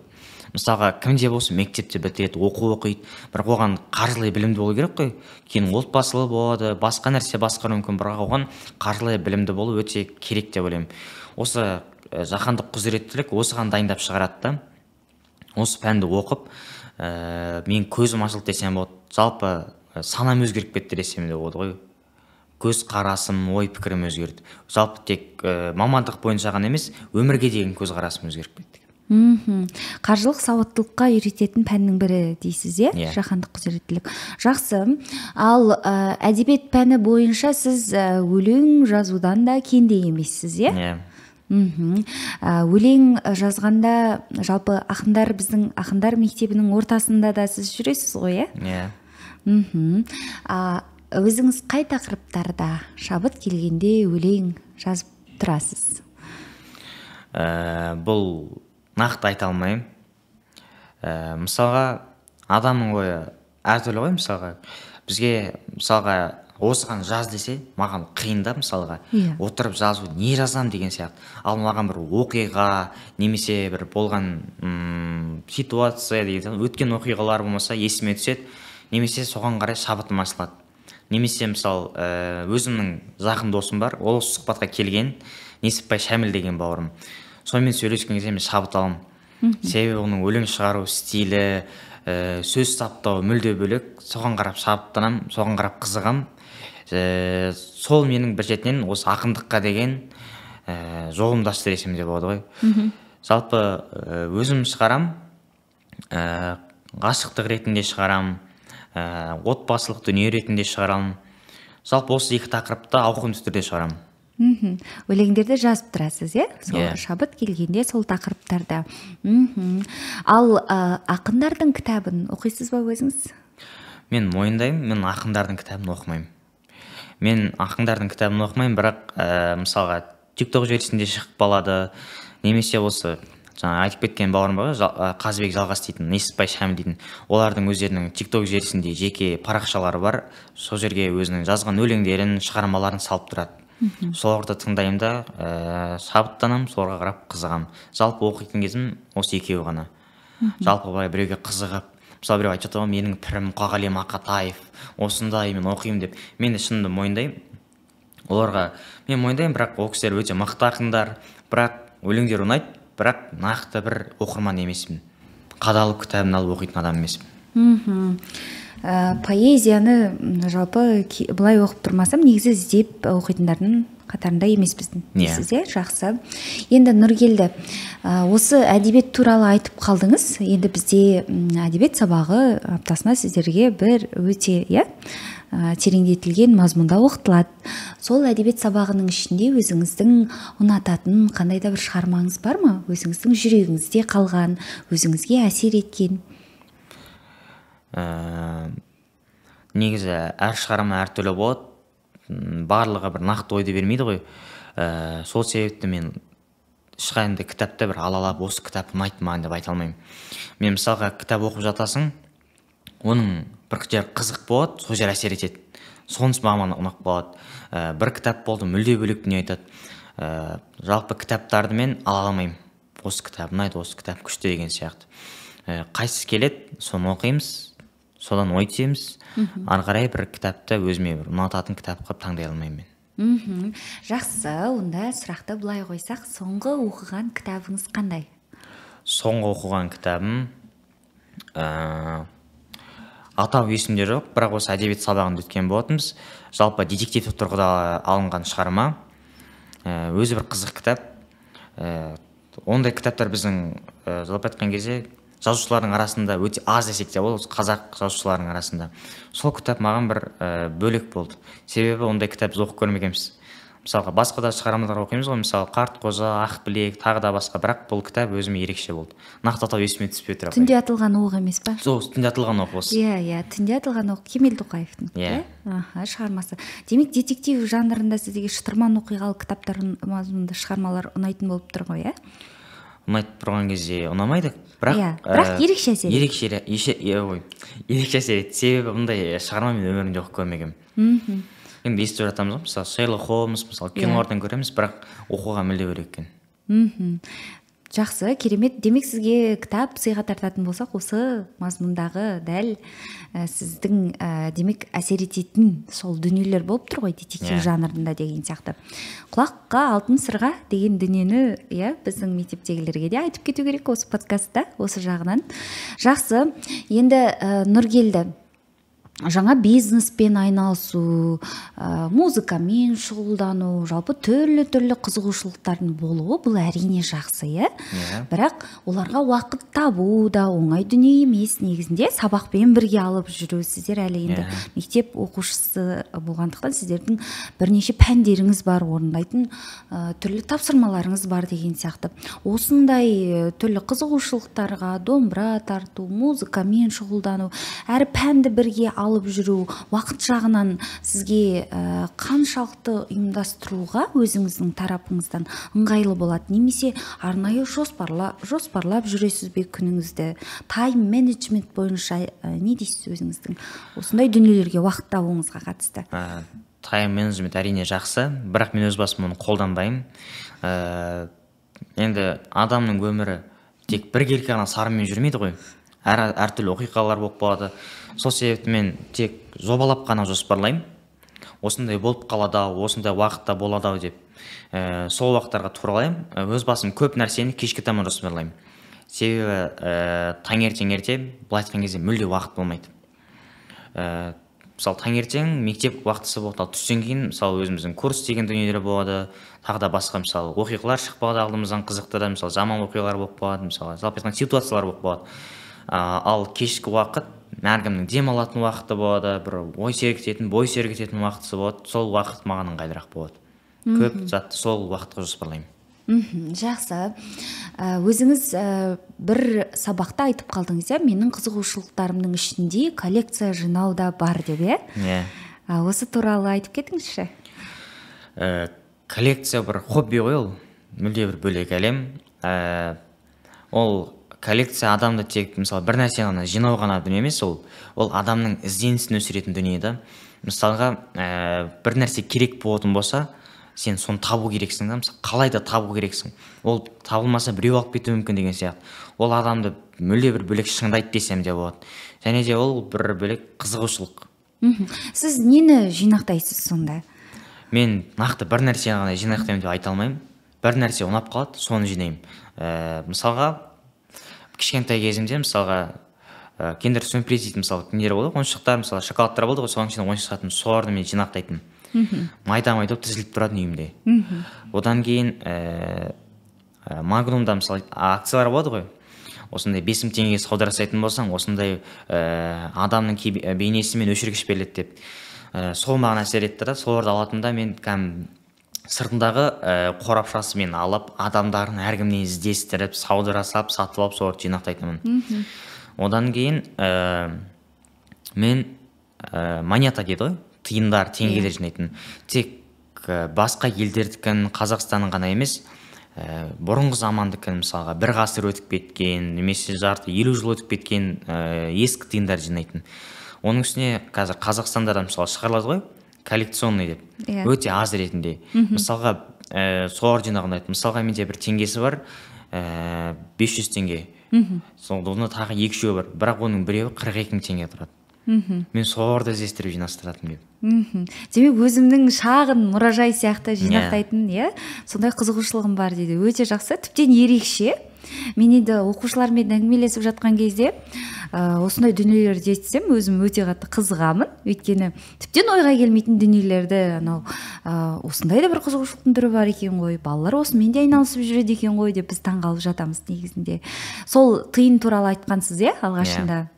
Мысалға кімде болсын мектепте бітіреді, оқу оқиды, бірақ оған қаржылай білімді болу керек қой. Кейін отбасылы болады, басқа нәрсе басқару мүмкін, бірақ оған қаржылай білімді болу өте керек деп ойлаймын. Осы жаһандық құзыреттілік осыған дайындап шығарады да. Осы пәнді оқып, мен көзім ашылды десем болады. Жалпы санам өзгеріп кетті десем де болады ғой. Көз қарасым, ой пікірім өзгерді. Жалпы тек мамандық бойынша ғана емес, өмірге деген көз қарасым өзгеріп кетті. Қаржылық сауаттылыққа үйрететін пәннің бірі дейсіз, иә? Yeah. Жаһандық құзыреттілік. Жақсы. Ал әдебиет пәні бойынша сіз өлең жазудан да кенде емессіз, иә? Yeah. Өлең жазғанда жалпы ақындар, біздің ақындар мектебінің ортасында да сіз жүресіз ғой, иә? Yeah. Өзіңіз қай тақырыптарда шабыт келгенде өлең жазып тұрасыз? Бұл нақты айта алмаймын. Мысалға адамның ойы әртүрлі ғой, мысалға бізге мысалға осыған жаз десе маған қиын да, мысалға отырып жазу, не жазам деген сияқты. Ал маған бір оқиға немесе бір болған ситуация деген, өткен оқиғалар болмаса есіме түседі, немесе соған қарай шабытым ашылады. Немесе мысал өзімнің жақын досым бар, ол сұхбатқа келген Несіпбай Шәміл деген бауырым. Сонымен сөйлескен кезде мен шабыт аламын. Себебі оның өлең шығару стилі, сөз саптауы мүлде бөлек. Соған қарап шабыттанамын, соған қарап қызығамын. Сол менің бір шетінен осы ақындыққа деген жолымды ашты десем де болады ғой. Жалпы өзім шығарам, ғашықтық ретінде шығарам, отбасылық дүние ретінде шығарам. Жалпы осы екі тақырыпты ауқымды түрде шығарам. Өлеңдерді жазып тұрасыз, иә? Сол шабыт келгенде сол тақырыптарда. Ал ақындардың кітабын оқисыз ба өзіңіз? Мен мойындаймын, мен ақындардың кітабын оқымаймын. Мен ақындардың кітабын оқымаймын, бірақ мысалға TikTok желісінде шығып қалады, немесе осы жаңа айтып кеткен бауырым бар ғой, Қазыбек Жалғас дейтін, Несіпбай Шәміл дейтін, олардың өздерінің TikTok желісінде жеке парақшалары бар, сол жерге өзінің жазған өлеңдерін, шығармаларын салып тұрады. Соларды тыңдаймын да, шабыттанамын, соларға қарап қызығамын. Жалпы оқитын кезім осы екеуі ғана. Жалпы былай біреуге қызығып, мысалы біреу айтып жатыр ғой, менің пірім Мұқағали Мақатаев, осындай мен оқимын деп. Мен де шынымды мойындаймын. Оларға мен мойындаймын, бірақ ол кісілер өте мықты ақындар, бірақ өлеңдері ұнайды, бірақ нақты бір оқырман емеспін. Қадалып кітабын алып оқитын адам емеспін. Поэзияны жалпы былай оқып тұрмасам, негізі іздеп оқитындардың қатарында емеспіз дейсіз, иә? Жақсы. Енді Нұргелді, осы әдебиет туралы айтып қалдыңыз. Енді бізде әдебиет сабағы аптасына сіздерге бір өте, иә, Тереңдетілген мазмұнда оқытылады. Сол әдебиет сабағының ішінде өзіңіздің ұнататын қандай да бір шығармаңыз бар ма? Өзіңіздің жүрегіңізде қалған, өзіңізге әсер еткен? Негізі әр шығарма әртүрлі болады. Барлығы бір нақты ойды бермейді ғой. Сол себепті мен ешқандай кітапты бір алалап, осы кітап ұнайды маған деп айта алмаймын. Мен мысалға кітап оқып жатасың, оның бір жері қызық болады, сол жер әсер етеді. Сонысы маған ұнап қалады. Бір кітап болды, мүлде бөлек дүние айтады. Жалпы кітаптарды мен ала алмаймын. Осы кітап ұнайды, осы кітап күшті деген сияқты. Қайсысы келеді, соны оқимыз, содан ой түйеміз. Ары қарай бір кітапты өзіме бір ұнататын кітап қылып таңдай алмаймын мен. Жақсы, онда сұрақты былай қойсақ, соңғы оқыған кітабыңыз қандай? Соңғы оқыған кітабым атау есімде жоқ, бірақ осы әдебиет сабағында өткен болатынбыз. Жалпы детективтік тұрғыда алынған шығарма. Өзі бір қызық кітап. Ондай кітаптар біздің жалпы айтқан кезде жазушылардың арасында өте аз десек те болады, қазақ жазушыларының арасында. Сол кітап маған бір бөлек болды. Себебі ондай кітап біз оқып көрмегенбіз. Мысалға басқа да шығармалар оқимыз ғой, мысалы Қартқожа, Ақбілек, тағы да басқа, бірақ бұл кітап өзіме ерекше болды. Нақты атау есіме түспей тұр. Түнде атылған оқ емес па? Сол, түнде атылған оқ осы. Иә, иә, түнде атылған оқ Кемел Тоқаевтың. Иә. Аха, шығармасы. Демек, детектив жанрында сізге шытырман оқиғалы кітаптар мазмұнды шығармалар ұнайтын болып тұр ғой, иә? Ұнайтып тұрған кезде ұнамайды, бірақ, иә, бірақ ерекше әсер етеді. Ерекше әсер етеді. Себебі бұндай шығарма мен өмірімде оқып көрмегенмін. Енді естіп жатамыз ғой, мысалы Шерлок Холмс, мысалы кинолардан көреміз, бірақ оқуға мүлде бөлек екен. Жақсы, керемет. Демек, сізге кітап сыйға тартатын болсақ, осы мазмұндағы дәл сіздің демек әсер ететін сол дүниелер болып тұр ғой, детектив жанрында деген сияқты. Құлаққа алтын сырға деген дүниені, иә, біздің мектептегілерге де айтып кету керек осы подкастта, осы жағынан. Жақсы, енді Нұргелді, жаңа бизнеспен айналысу, музыкамен шұғылдану, жалпы түрлі-түрлі қызығушылықтардың болуы бұл әрине жақсы, иә? Бірақ оларға уақыт табу да оңай дүние емес негізінде, сабақпен бірге алып жүру. Сіздер әлі енді мектеп оқушысы болғандықтан сіздердің бірнеше пәндеріңіз бар, орындайтын түрлі тапсырмаларыңыз бар деген сияқты. Осындай түрлі қызығушылықтарға, домбыра тарту, музыкамен шұғылдану, әрі пәнді бірге алып жүру, уақыт жағынан сізге қаншалықты ұйымдастыруға өзіңіздің тарапыңыздан ыңғайлы болады, немесе арнайы жоспарлап жүресіз бе күніңізді? Тайм менеджмент бойынша не дейсіз өзіңіздің осындай дүниелерге уақыт табуыңызға қатысты? Тайм менеджмент әрине жақсы, бірақ мен өз басым оны қолданбаймын. Енді адамның өмірі тек біркелкі ғана сарынмен жүрмейді ғой. Әртүрлі оқиғалар болып қалады. Сол себепті мен тек жобалап қана жоспарлаймын. Осындай болып қалады ау, осындай уақытта болады ау деп. Сол уақыттарға туралаймын. Өз басым көп нәрсені кешкі таман жоспарлаймын. Себебі таңертең ерте, былай айтқан кезде мүлде уақыт болмайды. Мысалы таңертең мектеп уақытысы болады, ал түстен кейін мысалы өзіміздің курс деген дүниелер болады, тағы да басқа мысалы оқиғалар шығып қалады алдымыздан, қызықты да, мысалы жаман оқиғалар болып қалады, мысалы жалпы айтқан ситуациялар болып қалады. Ал кешкі уақыт әркімнің демалатын уақыты болады, бір ой сергітетін, бой сергітетін уақыты болады. Сол уақыт маған ыңғайлырақ болады. Көп затты сол уақытқа жоспарлаймын. Жақсы. Өзіңіз бір сабақта айтып қалдыңыз, иә, менің қызығушылықтарымның ішінде коллекция жинау да бар деп, иә? Иә. Осы туралы айтып кетіңізші. Коллекция бір хобби ғой ол, мүлде бір бөлек әлем. Ол коллекция адамды тек мысалы бір нәрсе ғана жинау ғана дүние емес, ол адамның ізденісін өсіретін дүние да. Мысалға бір нәрсе керек болатын болса, сен соны табу керексің да, мысалы қалай да табу керексің. Ол табылмаса біреу алып кетуі мүмкін деген сияқты. Ол адамды мүлде бір бөлек шыңдайды десем де болады. Және де ол бір бөлек қызығушылық. Сіз нені жинақтайсыз сонда? Мен нақты бір нәрсе ғана жинақтаймын деп айта алмаймын. Бір нәрсе ұнап қалады, соны жинаймын. Мысалға кішкентай кезімде мысалға Kinder Surprise дейтін мысалы нелер болды, ойыншықтар, мысалы шоколадтар болды ғой, соның ішінен ойыншық шығатын, соларды мен жинақтайтынмын. Майда-майда болып тізіліп тұратын үйімде. Одан кейін Магнумда мысалы акциялар болады ғой. Осындай 5000 теңгеге сауда жасайтын болсаң, осындай адамның бейнесімен өшіргіш беріледі деп. Сол маған әсер етті да, соларды алатын да мен кәдімгі сыртындағы қорапшасымен алып, адамдарын әркімнен іздестіріп, саудара сап, сатып алып, соларды жинақтайтынмын. Одан кейін мен монета дейді ғой, тиындар, теңгелер жинайтын. Тек басқа елдердікін, Қазақстанның ғана емес, бұрынғы замандікін, мысалға бір ғасыр өтіп кеткен немесе жарты 50 жыл өтіп кеткен ескі тиындар жинайтын. Оның үстіне қазір Қазақстанда да мысалы шығарылады ғой, коллекционный деп, өте аз ретінде. Мысалға солар жинаған ұнайды. Мысалға менде бір теңгесі бар, 500 теңге. Сонда тағы 2-3 бар, бірақ оның біреуі 42 мың теңге тұрады. Мен соларды іздестіріп жинастыратынмын деп. Демек өзімнің шағын мұражай сияқты жинақтайтын, иә, сондай қызығушылығым бар дейді. Өте жақсы, тіптен ерекше. Мен енді оқушылармен әңгімелесіп жатқан кезде осындай дүниелерді естісем, өзім өте қатты қызығамын. Өйткені тіптен ойға келмейтін дүниелерді, анау осындай да бір қызығушылықтың түрі бар екен ғой, балалар осымен де айналысып жүреді екен ғой деп біз таңғалып жатамыз негізінде. Сол тиын туралы айтқансыз, иә, алғашында.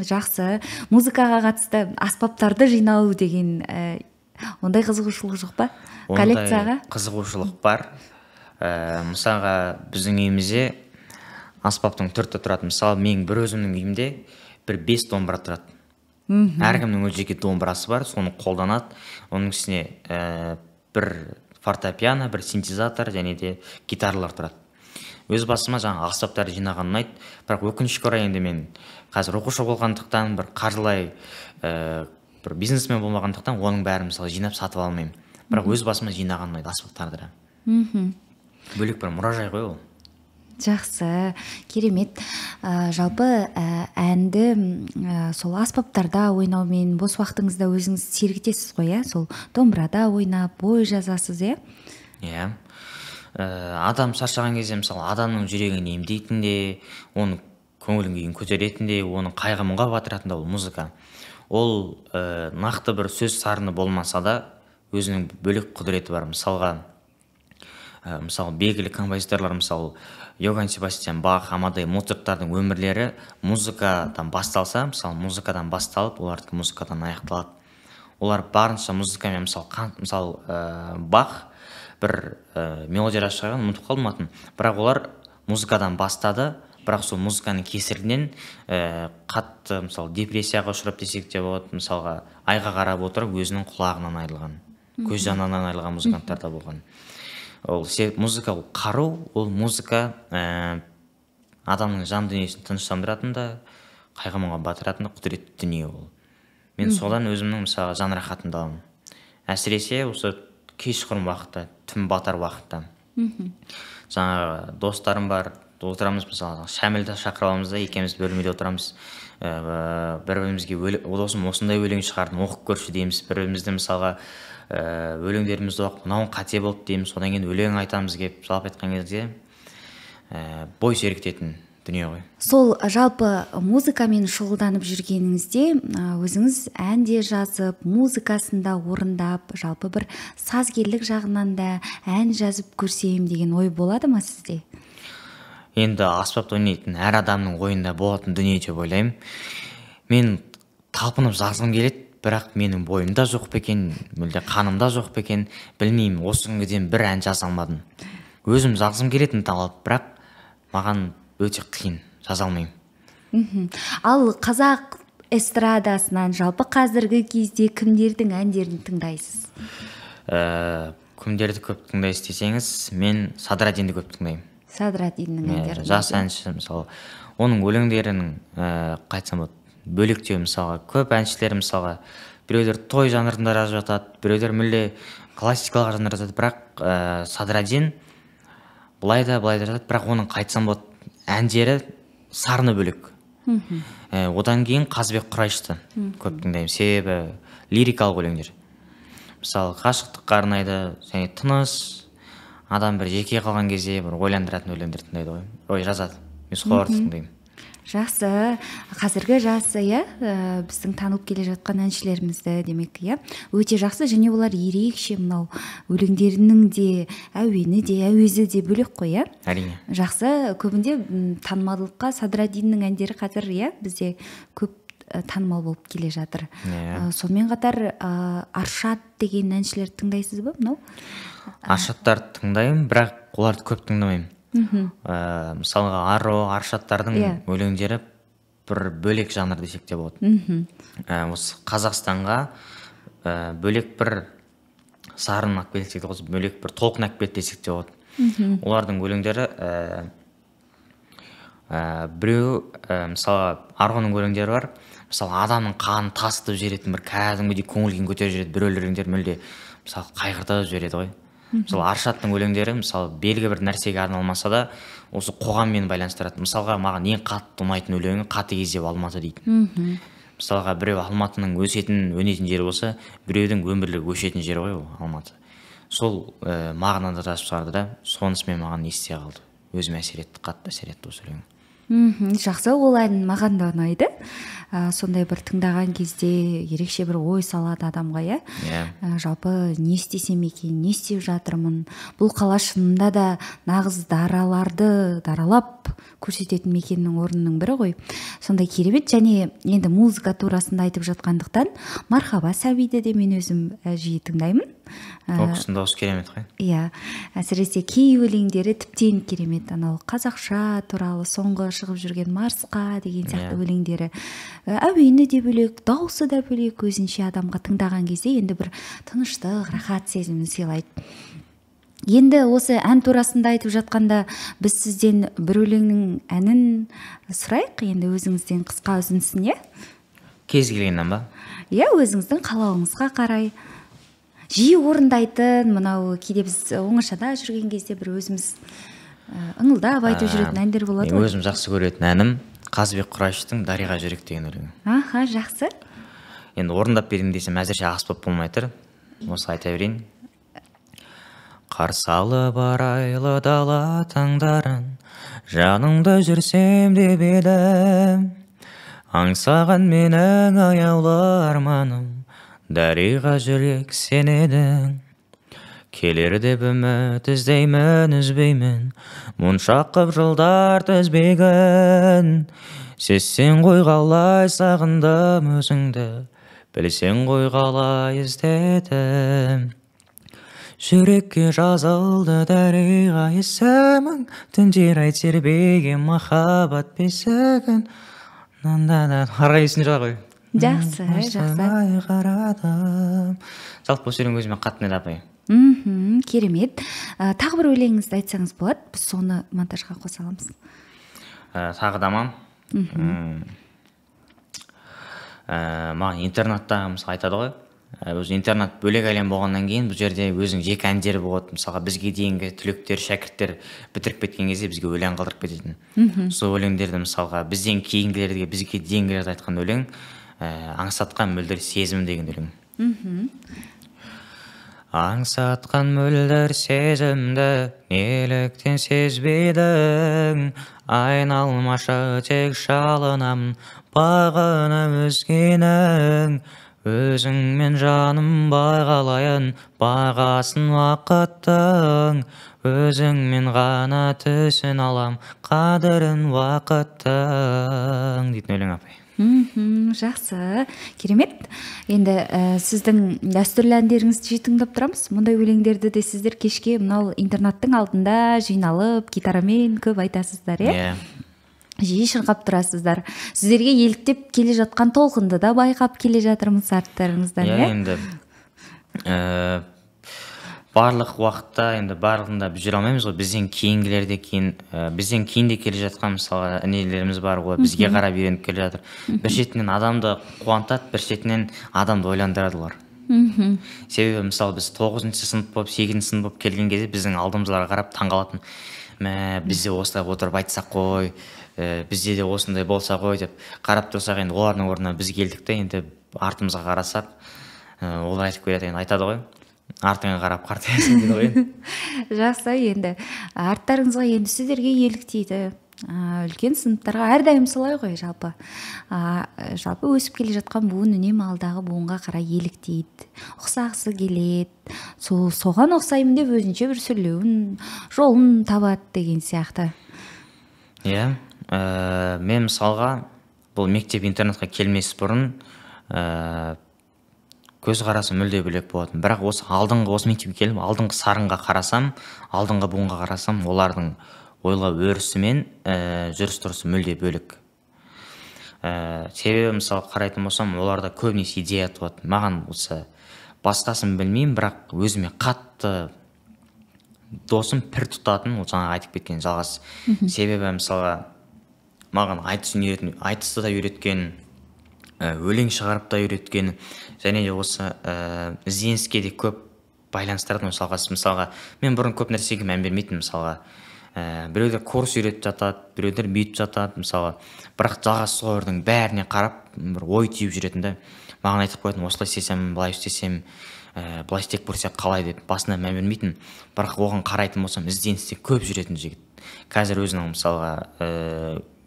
Жақсы. Музыкаға қатысты аспаптарды жинау деген ондай қызығушылық жоқ па? Коллекцияға? Ондай қызығушылық бар. Мысалға біздің үйімізде аспаптың түрі тұрады. Мысалы менің бір өзімнің үйімде бір 5 домбыра тұрады. Әркімнің өз жеке домбырасы бар, соны қолданады. Оның үстіне бір фортепиано, бір синтезатор және де гитаралар тұрады. Өз басыма жаңа аспаптарды жинаған ұнайды, бірақ өкінішке орай енді мен қазір оқушы болғандықтан, бір қаржылай бір бизнесмен болмағандықтан оның бәрін мысалы жинап сатып алмаймын. Бірақ өз басыма жинаған ұнайды аспаптарды. Бөлек бір мұражай ғой ол. Жақсы, керемет. Жалпы әнді сол аспаптарда ойнаумен бос уақытыңызда өзіңіз сергітесіз ғой, иә? Сол домбырада ойнап, бой жазасыз, иә? Иә. Адам шаршаған кезде мысалы адамның жүрегін емдейтін де, оның көңілін күйін көтеретін де, оның қайғы мұңға батыратын да ол музыка. Ол нақты бір сөз сарыны болмаса да өзінің бөлек құдіреті бар. Мысалға, мысалы белгілі композиторлар, мысалы Йоганн Себастьян Бах, Амадей Моцарттардың өмірлері музыкадан басталса, мысалы музыкадан басталып, олардікі музыкадан аяқталады. Олар барынша музыкамен, мысалы Бах бір мелодия шығарған, ұмытып қалдым атын, бірақ олар музыкадан бастады, бірақ сол музыканың кесірінен қатты мысалы депрессияға ұшырап десек те болады, мысалға айға қарап отырып өзінің құлағынан айырылған, көз жанарынан айырылған музыканттар да болған. Ол музыка ол қару, ол музыка адамның жан дүниесін тыныштандыратын да, қайғы мұңға батыратын да құдіретті дүние ол. Мен содан өзімнің мысалы жан рахатымды аламын. Әсіресе осы кешқұрым уақытта, түн батар уақытта. Жаңағы достарым бар, отырамыз мысалы Шәмілді шақырып аламыз да, екеуміз бөлмеде отырамыз. Бір-бірімізге досым осындай өлең шығардым, оқып көрші дейміз. Бір-бірімізді мысалға өлеңдерімізді оқып, мынауың қате болды дейміз, содан кейін өлең айтамыз келіп, жалпы айтқан кезде бой сергітетін дүние ғой. Сол жалпы музыкамен шұғылданып жүргеніңізде өзіңіз ән де жазып, музыкасын да орындап, жалпы бір сазгерлік жағынан да ән жазып көрсем деген ой болады ма сізде? Енді аспапта ойнайтын әр адамның ойында болатын дүние деп ойлаймын. Мен талпынып жазғым келеді, бірақ менің бойымда жоқ па екен, мүлде қанымда жоқ па екен, білмеймін. Осы күнге дейін бір ән жаза алмадым. Өзім жазғым келетін талап, бірақ маған өте қиын, жаза алмаймын. Ал қазақ эстрадасынан жалпы қазіргі кезде кімдердің әндерін тыңдайсыз? Кімдерді көп тыңдайсыз десеңіз, мен Садраддинді көп тыңдаймын. Садраддиннің әндерін. Жас әнші, мысалы, оның өлеңдерінің қайтсам болады, бөлектеу, мысалға, көп әншілер, мысалға, біреулер той жанрында жазып жатады, біреулер мүлде классикалық жанрда жазады, бірақ Садраддин былай да былай да жазады, бірақ оның қайтсам болады әндері сарыны бөлек. Одан кейін Қазыбек Құрайшты көп тыңдаймын, себебі лирикалық өлеңдер. Мысалы, ғашықтыққа арнайды, және тыныш, адам бір жеке қалған кезде бір ойландыратын өлеңдер тыңдайды ғой, ой жазады. Мен соларды тыңдаймын. Жақсы, қазіргі жас, иә, біздің танылып келе жатқан әншілерімізді демек, иә, өте жақсы, және олар ерекше мынау өлеңдерінің де әуені де әуезі де бөлек қой, иә? Әрине. Жақсы, көбінде танымалдылыққа Садраддиннің әндері қазір, иә, бізде көп танымал болып келе жатыр. Сонымен қатар Аршат деген әншілерді тыңдайсыз ба мынау? Аршаттарды тыңдаймын, бірақ оларды көп тыңдамаймын. Мысалға Аро, Аршаттардың өлеңдері бір бөлек жанр десек те болады. Осы Қазақстанға бөлек бір сарын алып келді десек те болады, бөлек бір толқын алып келді десек те болады. Олардың өлеңдері біреу, мысалы Арғының өлеңдері бар, мысалы адамның қанын тасытып жіберетін, бір кәдімгідей көңіл күйін көтеріп жібереді. Бір өлеңдер мүлде мысалы қайғыртып жібереді ғой. Мысалы Аршаттың өлеңдері мысалы белгі бір нәрсеге арналмаса да осы қоғаммен байланыстырады. Мысалға маған ең қатты ұнайтын өлеңі «Қатыгез деп Алматы» дейтін. Мысалға біреу Алматының өсетін, өнетін жері болса, біреудің өмірлік өшетін жері ғой ол Алматы. Сол мағынада жазып шығарды да, сонысымен маған есте қалды. Өзіме әсер етті, қатты әсер етті осы өлең. Жақсы, ол ән маған да ұнайды. Сондай бір тыңдаған кезде ерекше бір ой салады адамға, иә? Иә. Жалпы не істесем екен, не істеп жатырмын? Бұл қала шынында да нағыз дараларды даралап көрсететін мекеннің орнының бірі ғой. Сондай керемет. Және енді музыка турасында айтып жатқандықтан Мархаба Сәбиді де мен өзім жиі тыңдаймын. Ол кісінің дауысы керемет қой. Иә, әсіресе кей өлеңдері тіптен керемет. Анау қазақша туралы соңғы шығып жүрген Марсқа деген сияқты өлеңдері. Әуені де бөлек, дауысы да бөлек, өзінше адамға тыңдаған кезде енді бір тыныштық, рахат сезімін сыйлайды. Енді осы ән турасында айтып жатқанда біз сізден бір өлеңнің әнін сұрайық, енді өзіңізден қысқа үзіндісін, иә? Кез келгеннен ба? Иә, өзіңіздің қалауыңызға қарай. Жиі орындайтын, мынау кейде біз оңашада жүрген кезде бір өзіміз ыңылдап айтып жүретін әндер болады ғой. Өзім жақсы көретін әнім Қазыбек Құрашевтің «Дариға жүрек» деген өлеңі. Аха, жақсы. Енді орындап берейін десем әзірше аспап болмай тұр. Осы айта берейін. Қарсы алып арайлы дала таңдарын, жаныңда жүрсем деп едім. Аңсаған менің аяулы арманым, Дариға жүрек сен едің. Келер деп үміт іздеймін, үзбеймін, моншақ қып жылдар тізбегін. Сезсең ғой қалай сағындым өзіңді, білсең ғой қалай іздедім. Жүрекке жазылды Дариға есімің, түндер ай тербеген махаббат бесігін. Ары есімде жоқ ғой. Жақсы, жақсы. Қарадым. Жалпы осы өлең өзіме қатты ұнайды апай. Керемет. Тағы бір өлеңіңізді айтсаңыз болады, біз соны монтажға қоса аламыз. Тағы да ма? Маған интернатта мысалы айтады ғой. Өзі интернат бөлек әлем болғаннан кейін бұл жерде өзінің жеке әндері болады. Мысалға бізге дейінгі түлектер, шәкірттер бітіріп кеткен кезде бізге өлең қалдырып кететін. Сол өлеңдерді мысалға бізден кейінгілерге, бізге дейінгілерді айтқан өлең «Аңсатқан мөлдір сезім» деген өлең. Аңсатқан мөлдір сезімді неліктен сезбедің, айналмашы тек жалынамын бағына өзгенің. Өзіңмен жаным бағалайын, бағасын уақыттың, өзіңмен ғана түсін алам қадірін уақыттың дейтін өлең апай. Жақсы, керемет. Енді сіздің дәстүрлі әндеріңізді жиі тыңдап тұрамыз. Мұндай өлеңдерді де сіздер кешке мынау интернаттың алдында жиналып гитарамен көп айтасыздар, иә? Жиі шырқап тұрасыздар. Сіздерге еліктеп келе жатқан толқынды да байқап келе жатырмыз арттарыңыздан, иә? Енді барлық уақытта енді барлығында біз жүре алмаймыз ғой. Бізден кейінгілер де кейін, бізден кейін де келе жатқан мысалға інілеріміз бар, олар бізге қарап үйреніп келе жатыр. Бір шетінен адамды қуантады, бір шетінен адамды ойландырады олар. Себебі мысалы біз 9-шы сынып болып, 8-ші сынып болып келген кезде біздің алдымыздағыларға қарап таңғалатын. Мә, біз де осылай отырып айтсақ қой, бізде де осындай болса ғой деп қарап тұрсақ, енді олардың орнына біз келдік те, енді артымызға қарасақ, олар айтып келеді, енді айтады ғой, артыңа қарап қартаясың дейді ғой енді. Жақсы, енді арттарыңызға енді сіздерге еліктейді. Үлкен сыныптарға әрдайым солай ғой жалпы. Жалпы өсіп келе жатқан буын үнемі алдағы буынға қарай еліктейді, ұқсағысы келеді, соған ұқсаймын деп өзінше бір сүрлеуін, жолын табады деген сияқты. Иә, мен мысалға Бұл мектеп интернатқа келмес бұрын көзқарасым мүлде бөлек болатын. Бірақ осы алдыңғы осы мектепке келіп, алдыңғы сарынға қарасам, алдыңғы буынға қарасам, олардың ойлау өрісі мен жүріс-тұрысы мүлде бөлек. Себебі мысалы қарайтын болсам, оларда көбінесе идея туады. Маған осы басқасын білмеймін, бірақ өзіме қатты досым пір тұтатын, ол жаңа айтып кеткен Жалғас. Себебі мысалға маған айтысты да үйреткен, өлең шығарып та үйреткен, және де осы ізденіске де көп байланыстыратын мысалға. Мысалға мен бұрын көп нәрсеге мән бермейтінмін, мысалға біреулер курс үйретіп жатады, біреулер бүйтіп жатады, мысалға. Бірақ Жалғас солардың бәріне қарап бір ой түйіп жүретін да, маған айтып қоятын, осылай істесем, былай істесем, былай істеп көрсек қалай деп басына мән бермейтін. Бірақ оған қарайтын болсам, ізденісте көп жүретін жігіт. Қазір өзінің мысалға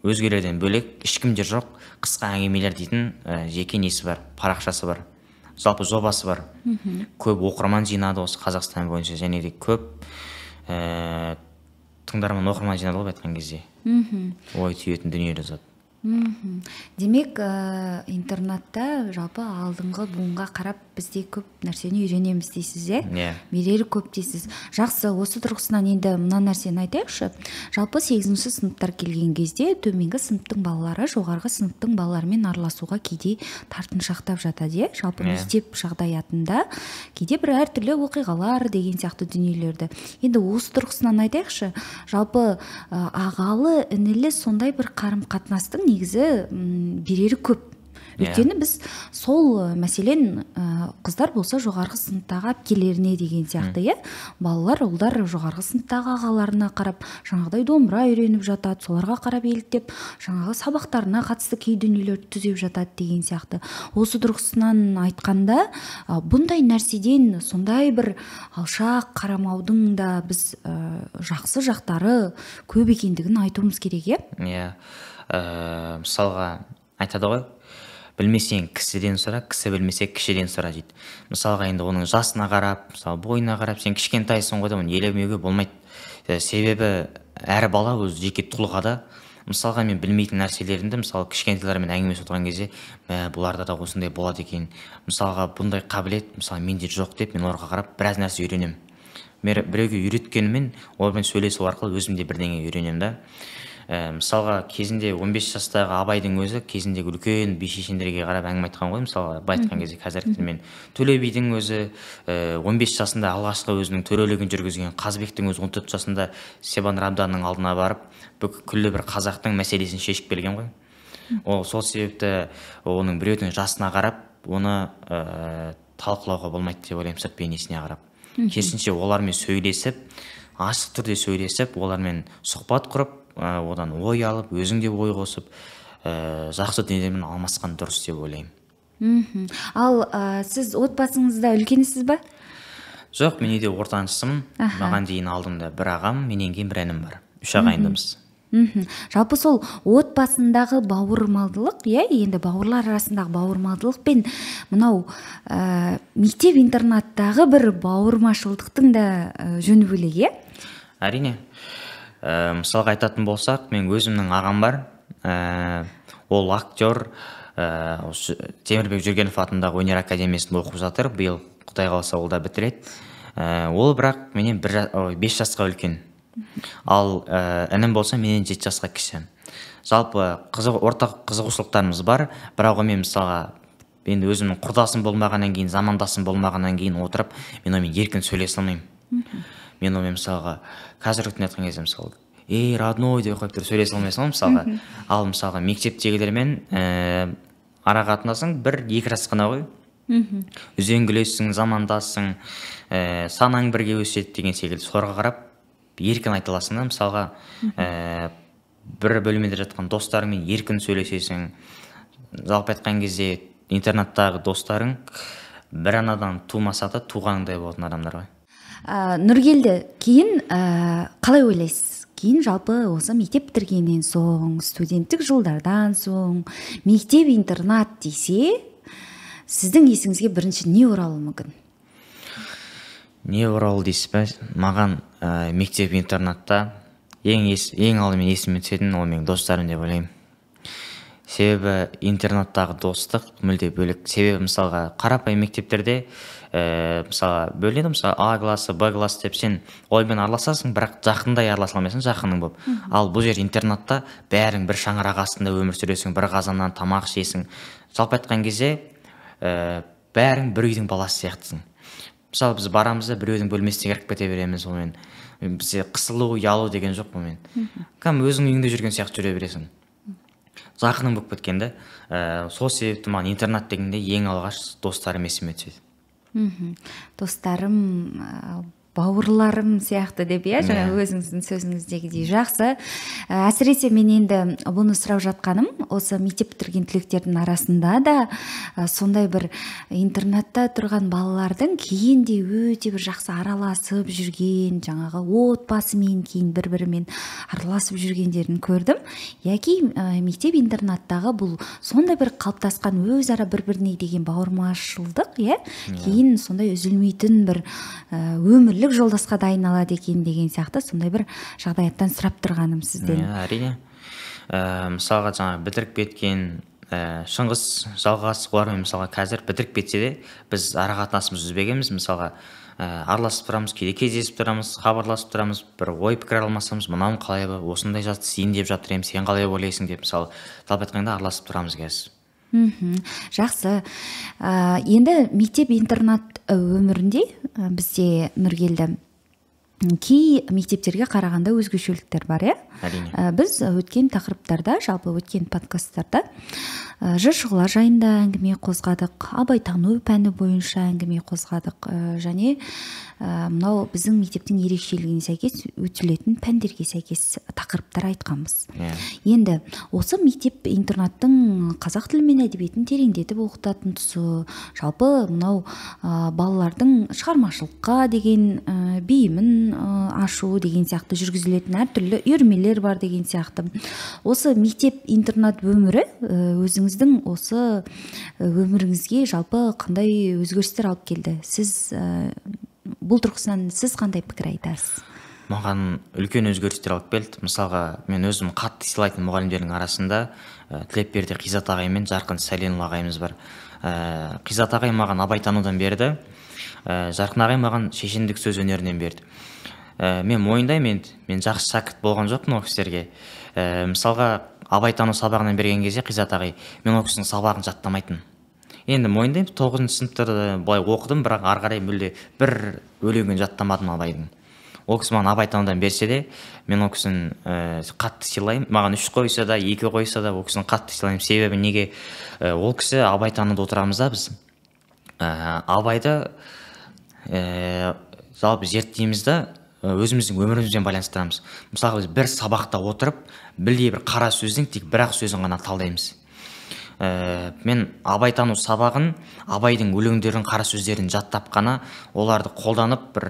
өзгелерден бөлек ешкімде жоқ қысқа әңгімелер дейтін жеке несі бар, парақшасы бар, жалпы жобасы бар. Көп оқырман жинады осы Қазақстан бойынша, және де көп тыңдарман оқырман жинады ғой айтқан кезде. Ой түйетін дүние жазады. Демек, интернатта жалпы алдыңғы буынға қарап бізде көп нәрсені үйренеміз дейсіз, е? Иә. Берері көп дейсіз. Жақсы, осы тұрғысынан енді мына нәрсені айтайықшы. Жалпы 8-ші сыныптар келген кезде төменгі сыныптың балалары жоғарғы сыныптың балаларымен араласуға кейде тартыншақтап жатады, е? Жалпы мектеп жағдаятында кейде бір әртүрлі оқиғалар деген сияқты дүниелерді. Енді осы тұрғысынан айтайықшы, жалпы ағалы, інілі сондай бір қарым-қатынастың негізі берері көп. Өйткені біз сол, мәселен, қыздар болса жоғарғы сыныптағы әпкелеріне деген сияқты, е? Балалар, ұлдар жоғарғы сыныптағы ағаларына қарап жаңағыдай домбыра үйреніп жатады, соларға қарап еліктеп, жаңағы сабақтарына қатысты кей дүниелерді түзеп жатады деген сияқты. Осы тұрғысынан айтқанда, бұндай нәрседен сондай бір алшақ қарамаудың да біз жақсы жақтары көп екендігін айтуымыз керек, е? Иә. Мысалға айтады ғой, білмесең кісіден сұра, кісі білмесе кішіден сұра дейді. Мысалға енді оның жасына қарап, мысалы бойына қарап, сен кішкентайсың ғой деп оны елемеуге болмайды. Себебі әр бала өзі жеке тұлға да. Мысалға мен білмейтін нәрселерімді, мысалы кішкентайлармен әңгімелесіп отырған кезде, бұларда да осындай болады екен. Мысалға бұндай қабілет, мысалы менде жоқ деп мен оларға қарап біраз нәрсе үйренемін. Мен біреуге үйреткенімен олармен сөйлесу арқылы өзім де бірдеңе үйренемін да. Мысалға кезінде 15 жастағы Абайдың өзі кезіндегі үлкен би шешендерге қарап әңгіме айтқан ғой, мысалға былай айтқан кезде қазіргі тілмен. Төле бидің өзі 15 жасында алғашқы өзінің төрелігін жүргізген, Қазыбектің өзі 14 жасында Себан Рабданның алдына барып күллі бір қазақтың мәселесін шешіп келген ғой. Ол сол себепті оның біреудің жасына қарап оны талқылауға болмайды деп ойлаймын, сырт бейнесіне қарап. Керісінше олармен сөйлесіп, ашық түрде сөйлесіп, олармен сұхбат құрып, одан ой алып, өзің де ой қосып, жақсы дүниелермен алмасқан дұрыс деп ойлаймын. Ал сіз отбасыңызда үлкенісіз ба? Жоқ, мен үйде ортаншысымын. Маған дейін алдымда бір ағам, менен кейін бір інім бар. 3 ағайындымыз. Жалпы сол отбасындағы бауырмалдылық, иә, енді бауырлар арасындағы бауырмалдылық пен мынау мектеп интернаттағы бір бауырмашылдықтың да жөні бөлек, иә? Әрине. Мысалға айтатын болсақ, мен өзімнің ағам бар, ол актер, Темірбек Жүргенов атындағы өнер академиясында оқып жатыр, биыл Құдай қаласа ол да бітіреді. Ол бірақ менен 5 жасқа үлкен. Ал інім болса менен 7 жасқа кіші. Жалпы ортақ қызығушылықтарымыз бар, бірақ мен мысалға енді өзімнің құрдасым болмағаннан кейін, замандасым болмағаннан кейін отырып, мен онымен еркін сөйлесе алмаймын. Мен онымен мысалға қазіргі күнде айтқан кезде мысалы, ей, родной деп қойып тұрып сөйлесе алмайсың ғой мысалға. Ал мысалға мектептегілермен ара қатынасың 1-2 жас қана ғой. Үзеңгілессің, замандассың, санаң бірге өседі деген секілді. Соларға қарап еркін айта аласың да, мысалға бір бөлмеде жатқан достарыңмен еркін сөйлесесің. Жалпы айтқан кезде интернаттағы достарың бір анадан тумаса да туғаныңдай болатын адамдар ғой. Нұргелді, кейін қалай ойлайсыз? Кейін жалпы осы мектеп бітіргеннен соң, студенттік жылдардан соң, мектеп интернат десе, сіздің есіңізге бірінші не оралуы мүмкін? Не оралу дейсіз бе? Маған мектеп интернатта ең алдымен есіме түсетін ол менің достарым деп ойлаймын. Себебі интернаттағы достық мүлде бөлек. Себебі мысалға қарапайым мектептерде мысалға бөлінеді, мысалы А классы, Б классы деп сен олармен араласасың, бірақ жақындай араласа алмайсың, жақының болып. Ал бұл жер интернатта бәрің бір шаңырақ астында өмір сүресің, бір қазаннан тамақ ішесің. Жалпы айтқан кезде бәрің бір үйдің баласы сияқтысың. Мысалы біз барамыз да біреудің бөлмесіне кіріп кете береміз, онымен бізде қысылу, ұялу деген жоқ онымен. Кәдімгі өзің үйіңде жүрген сияқты жүре бересің. Жақының болып кеткен да. Сол себепті маған интернат дегенде ең алғаш достарым есіме түседі. Достарым, бауырларым сияқты деп, иә, жаңа өзіңіздің сөзіңіздегідей. Жақсы. Әсіресе мен енді бұны сұрап жатқаным, осы мектеп бітірген түлектердің арасында да сондай бір интернатта тұрған балалардың кейін де өте бір жақсы араласып жүрген, жаңағы отбасымен кейін бір-бірімен араласып жүргендерін көрдім. Яки мектеп интернаттағы бұл сондай бір қалыптасқан өзара бір-біріне деген бауырмашылдық, иә, кейін сондай үзілмейтін бір өмірлік жолдасқа да айналады екен деген сияқты сондай бір жағдаяттан сұрап тұрғаным сізден. Әрине. Мысалға жаңа бітіріп кеткен Шыңғыс, Жалғас, олармен мысалға қазір бітіріп кетсе де біз ара қатынасымызды үзбегенбіз. Мысалға араласып тұрамыз, кейде кездесіп тұрамыз, хабарласып тұрамыз, бір ой пікір алмасамыз, мынауың қалай, осындай зат сен деп жатыр едім, сен қалай ойлайсың деп, мысалы жалпы айтқанда араласып тұрамыз қазір. Жақсы. Енді мектеп интернат өмірінде бізде Нұргелді кей мектептерге қарағанда өзгешеліктер бар, иә? Әрине. Біз өткен тақырыптарда, жалпы өткен подкасттарда жыр-шұғыла жайында әңгіме қозғадық, абайтану пәні бойынша әңгіме қозғадық, және мынау біздің мектептің ерекшелігіне сәйкес өтілетін пәндерге сәйкес тақырыптар айтқанбыз. Енді осы мектеп интернаттың қазақ тілі мен әдебиетін тереңдетіп оқытатын тұсы, жалпы мынау балалардың шығармашылыққа деген бейімін ашу деген сияқты жүргізілетін әртүрлі үйірмелер бар деген сияқты. Осы мектеп интернат өмірі өзіңіздің осы өміріңізге жалпы қандай өзгерістер алып келді? Сіз бұл тұрғысынан сіз қандай пікір айтасыз? Маған үлкен өзгерістер алып келді. Мысалға, мен өзім қатты сыйлайтын мұғалімдердің арасында Тілепберді Қизат ағай мен Жарқын Сәленұлы ағайымыз бар. Қизат ағай маған абайтанудан берді, Жарқын ағай маған шешендік сөз өнерінен берді. Мен мойындаймын, енді мен жақсы шәкірт болған жоқпын ол кісілерге. Мысалға, абайтану сабағынан берген кезде Қизат ағай, мен ол кісінің сабағын жаттамайтын. Енді мойындаймын, 9-шы сыныпта былай оқыдым, бірақ ары қарай мүлде бір өлеңін жаттамадым Абайдың. Ол кісі маған абайтанудан берсе де, мен ол кісіні қатты сыйлаймын. Маған 3 қойса да, 2 қойса да, ол кісіні қатты сыйлаймын. Себебі неге? Ол кісі абайтануда отырамыз да біз. Абайды жалпы зерттейміз да, өзіміздің өмірімізбен байланыстырамыз. Мысалға, біз бір сабақта отырып, білдей бір қара сөздің тек бір-ақ сөзін ғана талдаймыз. Мен абайтану сабағын, Абайдың өлеңдерін, қара сөздерін жаттап қана, оларды қолданып бір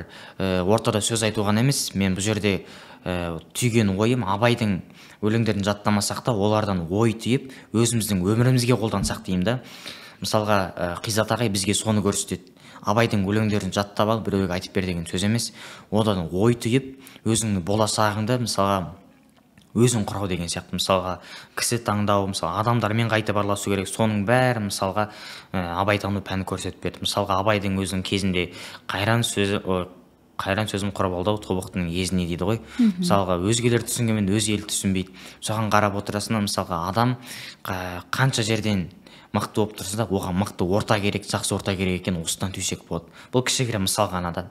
ортада сөз айту ғана емес, мен бұл жерде түйген ойым Абайдың өлеңдерін жаттамасақ та, олардан ой түйіп, өзіміздің өмірімізге қолдансақ деймін да. Мысалға, Қизат ағай бізге соны көрсетеді. Абайдың өлеңдерін жаттап алып, біреуге айтып бер деген сөз емес, одан ой түйіп, өзіңнің болашағыңды мысалға өзің құрау деген сияқты. Мысалға, кісі таңдау, мысалға, адамдармен қайтып араласу керек, соның бәрі мысалға абайтану пәні көрсетіп берді. Мысалға, Абайдың өзінің кезінде қайран сөзі, қайран сөзім құрып алды-ау, тобықтының езіне дейді ғой. Мысалға, өзгелер түсінгенмен өз елі түсінбейді. Соған қарап отырасың, мысалға, адам қанша жерден мықты болып тұрса да, оған мықты орта керек, жақсы орта керек екен, осыдан түйсек болады. Бұл кішігірім мысал ғана да.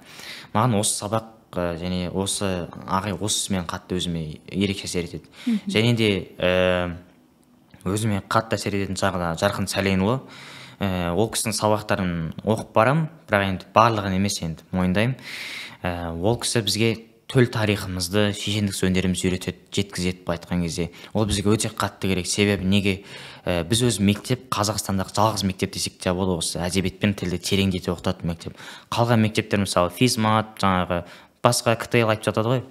Маған осы сабақ және осы ағай осымен қатты өзіме ерекше әсер етеді. Және де өзіме қатты әсер ететін жағы да Жарқын Сәленұлы. Ол кісінің сабақтарын оқып барам, бірақ енді барлығын емес, енді мойындаймын. Ол кісі бізге төл тарихымызды, шешендік өнерімізді үйретеді, жеткізеді былай айтқан кезде. Ол бізге өте қатты керек. Себебі неге? Біз өз мектеп, Қазақстандағы жалғыз мектеп десек те болады, осы әдебиет пен тілді тереңдете оқытатын мектеп. Қалған мектептер, мысалы, физмат, жаңағы басқа КТЛ айтып жатады ғой.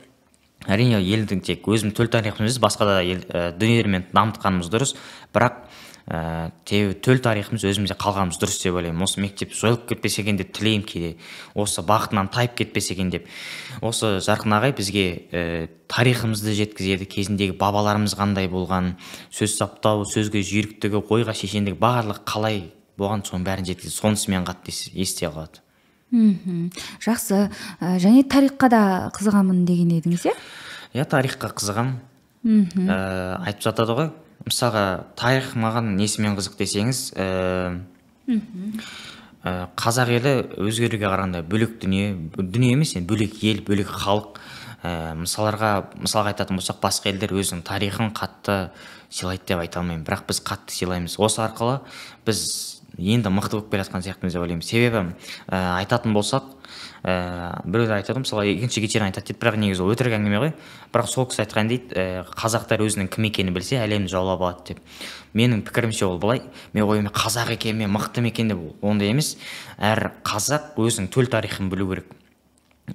Әрине, елдің тек өзім төл тарихымыз емес, басқа да ел, дүниелермен дамытқанымыз дұрыс, бірақ Төл тарихымыз өзімізде қалғанымыз дұрыс деп ойлаймын. Осы мектеп жойылып кетпесе екен деп тілеймін кейде. Осы бағытынан тайып кетпесе екен деп. Осы Жарқын ағай бізге тарихымызды жеткізеді, кезіндегі бабаларымыз қандай болған, сөз саптау, сөзге жүйріктігі, ойға шешендігі, барлығы қалай болған, соның бәрін жеткізеді. Сонысымен қатты есте қалады. Жақсы. Және тарихқа да қызығамын деген едіңіз, иә? Иә, тарихқа қызығамын. Айтып жатады ғой. Мысалға, тарих маған несімен қызық десеңіз, қазақ елі өзгелерге қарағанда бөлек дүние, дүние емес, енді бөлек ел, бөлек халық. Мысалға айтатын болсақ, басқа елдер өзінің тарихын қатты сыйлайды деп айта алмаймын, бірақ біз қатты сыйлаймыз. Осы арқылы біз енді мықты болып келе жатқан сияқтымыз деп ойлаймын. Себебі айтатын болсақ, біреулер айтады, мысалы, екінші Гитлер айтады дейді, бірақ негізі ол өтірік әңгіме ғой. Бірақ сол кісі айтқан дейді, қазақтар өзінің кім екенін білсе, әлемді жаулап алады деп. Менің пікірімше ол былай, мен ойым қазақ екен, мен мықты екен деп ондай емес. Әр қазақ өзінің төл тарихын білу керек.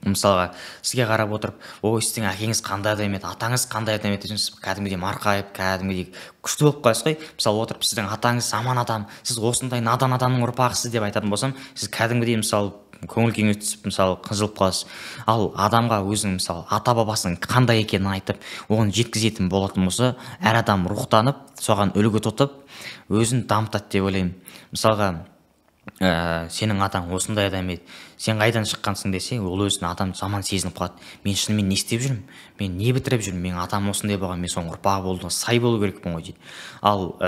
Мысалға, сізге қарап отырып, ой, сіздің әкеңіз қандай адам еді, атаңыз қандай адам еді десеңіз, кәдімгідей марқайып, кәдімгідей күшті болып қаласыз ғой. Мысалы, отырып, сіздің атаңыз жаман адам, сіз осындай надан адамның ұрпағысыз деп айтатын болсам, сіз кәдімгідей, мысалы, көңіл күйіңіз түсіп, мысалы, қынжылып қаласыз. Ал адамға өзінің, мысалы, ата-бабасының қандай екенін айтып, оны жеткізетін болатын болса, әр адам рухтанып, соған үлгі тұтып, өзін дамытады деп ойлаймын. Мысалға, сенің атаң осындай адам еді, сен қайдан шыққансың десе, ол өзін адам жаман сезініп қалады. Мен шынымен не істеп жүрмін, мен не бітіріп жүрмін, менің атам осындай болған, мен соның ұрпағы болдым, сай болу керекпін ғой дейді. Ал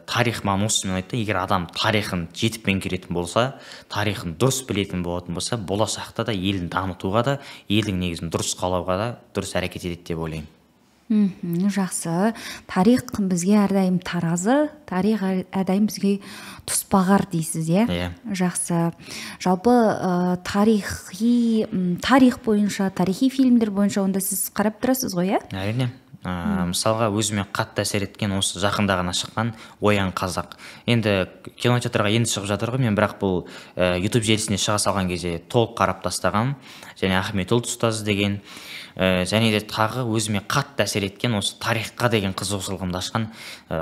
тарих маған осымен айтты, егер адам тарихын жетіп меңгеретін болса, тарихын дұрыс білетін болатын болса, болашақта да елін дамытуға да, елдің негізін дұрыс қалауға да дұрыс әрекет етеді деп ойлаймын. Жақсы. Тарих бізге әрдайым таразы, тарих әрдайым бізге тұсбағар дейсіз, иә? Иә. Жақсы. Жалпы тарих бойынша, тарихи фильмдер бойынша онда сіз қарап тұрасыз ғой, иә? Әрине. Мысалға, өзіме қатты әсер еткен осы жақында ғана шыққан Оян қазақ. Енді кинотеатрға енді шығып жатыр ғой, мен бірақ бұл YouTube желісіне шыға салған кезде толық қарап тастағам. Және Ахмет Ұлт ұстаз деген, және де тағы өзіме қатты әсер еткен осы тарихқа деген қызығушылығымды ашқан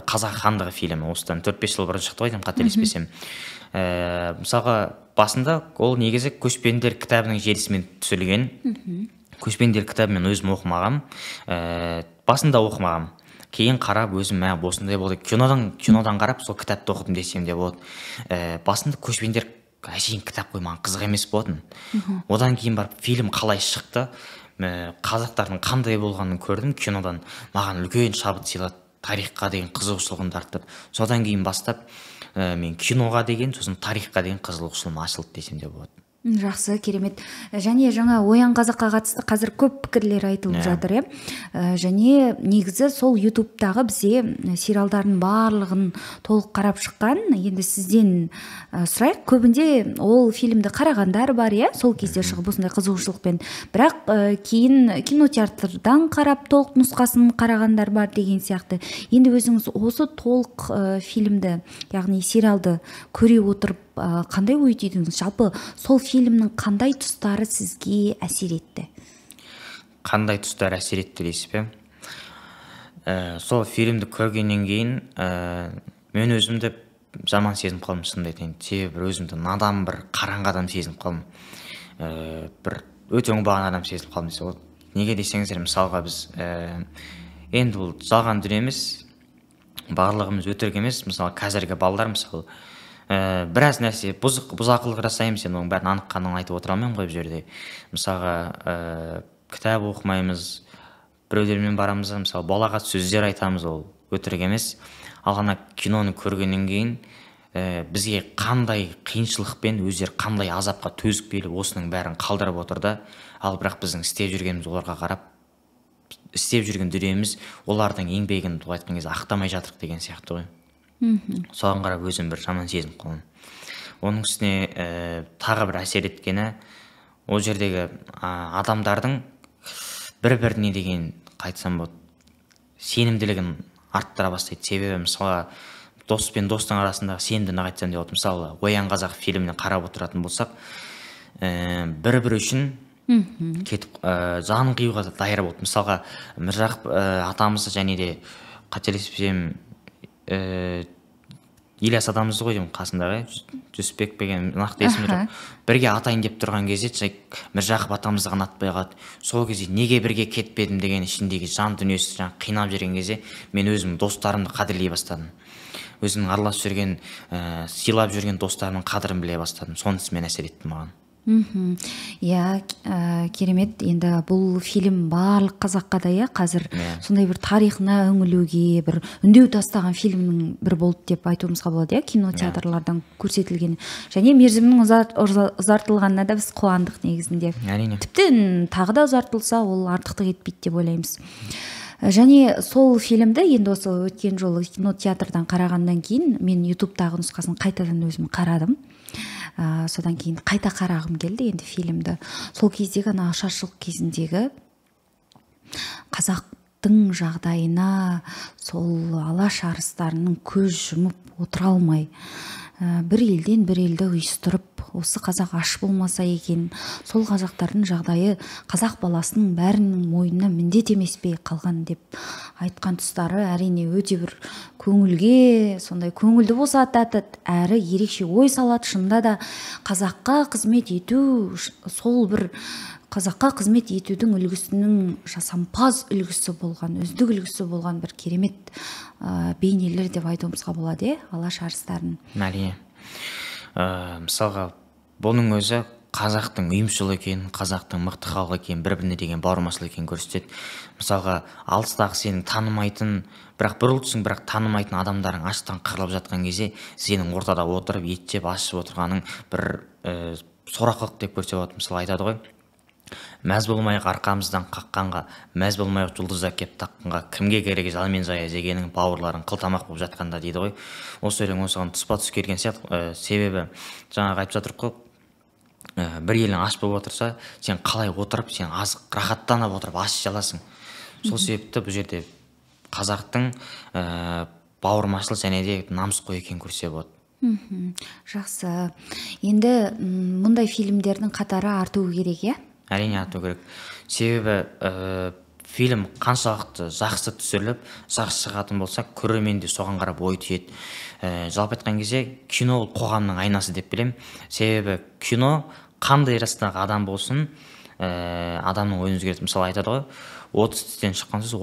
Қазақ хандығы фильмі. Осыдан 4-5 жыл бұрын шықты ғой деймін, қателеспесем. Мысалға, басында ол негізі Көшпенділер кітабының желісімен түсірілген. Көшпенділер кітабын мен өзім оқымағам, басында оқымағам. Кейін қарап өзім, мә, осындай болды. Кинодан қарап сол кітапты оқыдым десем де болады. Басында Көшпенділер әшейін кітап қой, маған қызық емес болатын. Одан кейін барып фильм қалай шықты, қазақтардың қандай болғанын көрдім кинодан. Маған үлкен шабыт сыйлады, тарихқа деген қызығушылығымды арттырды. Содан кейін бастап мен киноға деген, сосын тарихқа деген қызығушылығым ашылды десем де болады. Жақсы, керемет. Және жаңа Оян қазаққа қатысты қазір көп пікірлер айтылып жатыр, иә? Және негізі сол YouTube'тағы бізде сериалдардың барлығын толық қарап шыққан. Енді сізден сұрайық, көбінде ол фильмді қарағандар бар, иә? Сол кезде шығып осындай қызығушылықпен. Бірақ кейін кинотеатрдан қарап толық нұсқасын қарағандар бар деген сияқты. Енді өзіңіз осы толық фильмді, яғни сериалды көре отырып, қандай ой түйдіңіз? Жалпы сол фильмнің қандай тұстары сізге әсер етті? Қандай тұстары әсер етті дейсіз бе? Сол фильмді көргеннен кейін мен өзімді жаман сезініп қалдым, шынымды айтайын. Себебі өзімді надан, бір қараңғы адам сезініп қалдым. Бір өте оңбаған адам сезініп қалдым десе болады. Неге десеңіздер, мысалға біз енді бұл жалған дүние емес, барлығымыз өтірік емес. Мысалы, қазіргі балалар, мысалы, біраз нәрсе бұзақылық жасаймыз, енді оның бәрін анық-қанығын айтып отыра алмаймын ғой бұл жерде. Мысалға, кітап оқымаймыз, біреулермен барамыз, мысалы, балағат сөздер айтамыз, ол өтірік емес. Ал ана киноны көргеннен кейін бізге қандай қиыншылықпен өздері қандай азапқа төзіп келіп осының бәрін қалдырып отыр да. Ал бірақ біздің істеп жүргеніміз, оларға қарап істеп жүрген дүниеміз олардың еңбегін былай айтқан кезде ақтамай жатырық деген сияқты ғой. Соған қарап өзім бір жаман сезініп қалдым. Оның үстіне тағы бір әсер еткені, ол жердегі адамдардың бір-біріне деген, қайтсам болады, сенімділігін арттыра бастайды. Себебі мысалы, дос пен достың арасындағы сенімді нығайтсам деп болады. Мысалы, Оян қазақ фильміне қарап отыратын болсақ, бір-бірі үшін кетіп, жанын қиюға даяр болды. Мысалға, Міржақып атамыз және де қателеспесем, Ильяс атамыз ғой деймін қасындағы, Жүсіпбек деген нақты есімде жоқ. Бірге атайын деп тұрған кезде Міржақып атамыз ғана атпай қалады. Сол кезде неге бірге кетпедім деген ішіндегі жан дүниесі жаңағы қинап жүрген кезде мен өзім достарымды қадірлей бастадым. Өзімнің араласып жүрген, сыйлап жүрген достарымның қадірін біле бастадым. Сонысымен әсер етті маған. Иә, керемет. Енді бұл фильм барлық қазаққа да, иә, қазір сондай бір тарихына үңілуге бір үндеу тастаған фильмнің бір болды деп айтуымызға болады, иә, кинотеатрлардан көрсетілген. Және мерзімнің ұзартылғанына да біз қуандық негізінде. Әрине. Тіптен тағы да ұзартылса, ол артықтық етпейді деп ойлаймыз. Және сол фильмді енді осы өткен жолы кинотеатрдан қарағаннан кейін мен ютубтағы нұсқасын қайтадан өзім қарадым. Содан кейін қайта қарағым келді енді фильмді. Сол кездегі ана ашаршылық кезіндегі қазақтың жағдайына сол алаш арыстарының көз жұмып отыра алмай, бір елден бір елді ұйыстырып, осы қазақ аш болмаса екен, сол қазақтардың жағдайы қазақ баласының бәрінің мойнына міндет емес пе қалған деп айтқан тұстары әрине өте бір көңілге, сондай көңілді босатады, әрі ерекше ой салады. Шынында да қазаққа қызмет ету, сол бір қазаққа қызмет етудің үлгісінің жасампаз үлгісі болған, үздік үлгісі болған бір керемет бейнелер деп айтуымызға болады, алаш арыстарын. Әрине. Мысалға, бұның өзі қазақтың ұйымшыл екенін, қазақтың мықты халық екенін, бір-біріне деген бауырмашыл екенін көрсетеді. Мысалға, алыстағы сенің танымайтын, бірақ бір ұлтсың, бірақ танымайтын адамдарың аштан қырылып жатқан кезде сенің ортада отырып ет жеп ас ішіп отырғаның бір сорақылық деп көрсе болады. Мысалы, айтады ғой, мәз болмайық арқамыздан қаққанға, мәз болмайық жұлдыз әкеп таққанға, кімге керек жалмен жая жегенің, бауырларың қылтамақ болып жатқанда дейді ғой. Осы өлең осыған тұспа-тұс келген сияқты. Себебі жаңағы айтып жатырық қой, бір елің аш болып отырса, сен қалай отырып, сен азық рахаттанып отырып ас іше аласың. Сол себепті бұл жерде қазақтың бауырмашыл және де намысқой екенін көрсе болады. Жақсы. Енді мұндай фильмдердің қатары артуы керек, иә? Әрине арту керек. Себебі фильм қаншалықты жақсы түсіріліп, жақсы шығатын болса, көрермен де соған қарап ой түйеді. Жалпы айтқан кезде кино ол қоғамның айнасы деп білемін. Себебі кино қандай жастағы адам болсын, адамның ойын өзгертеді. Мысалы айтады ғой, 30 тістен шыққан сөз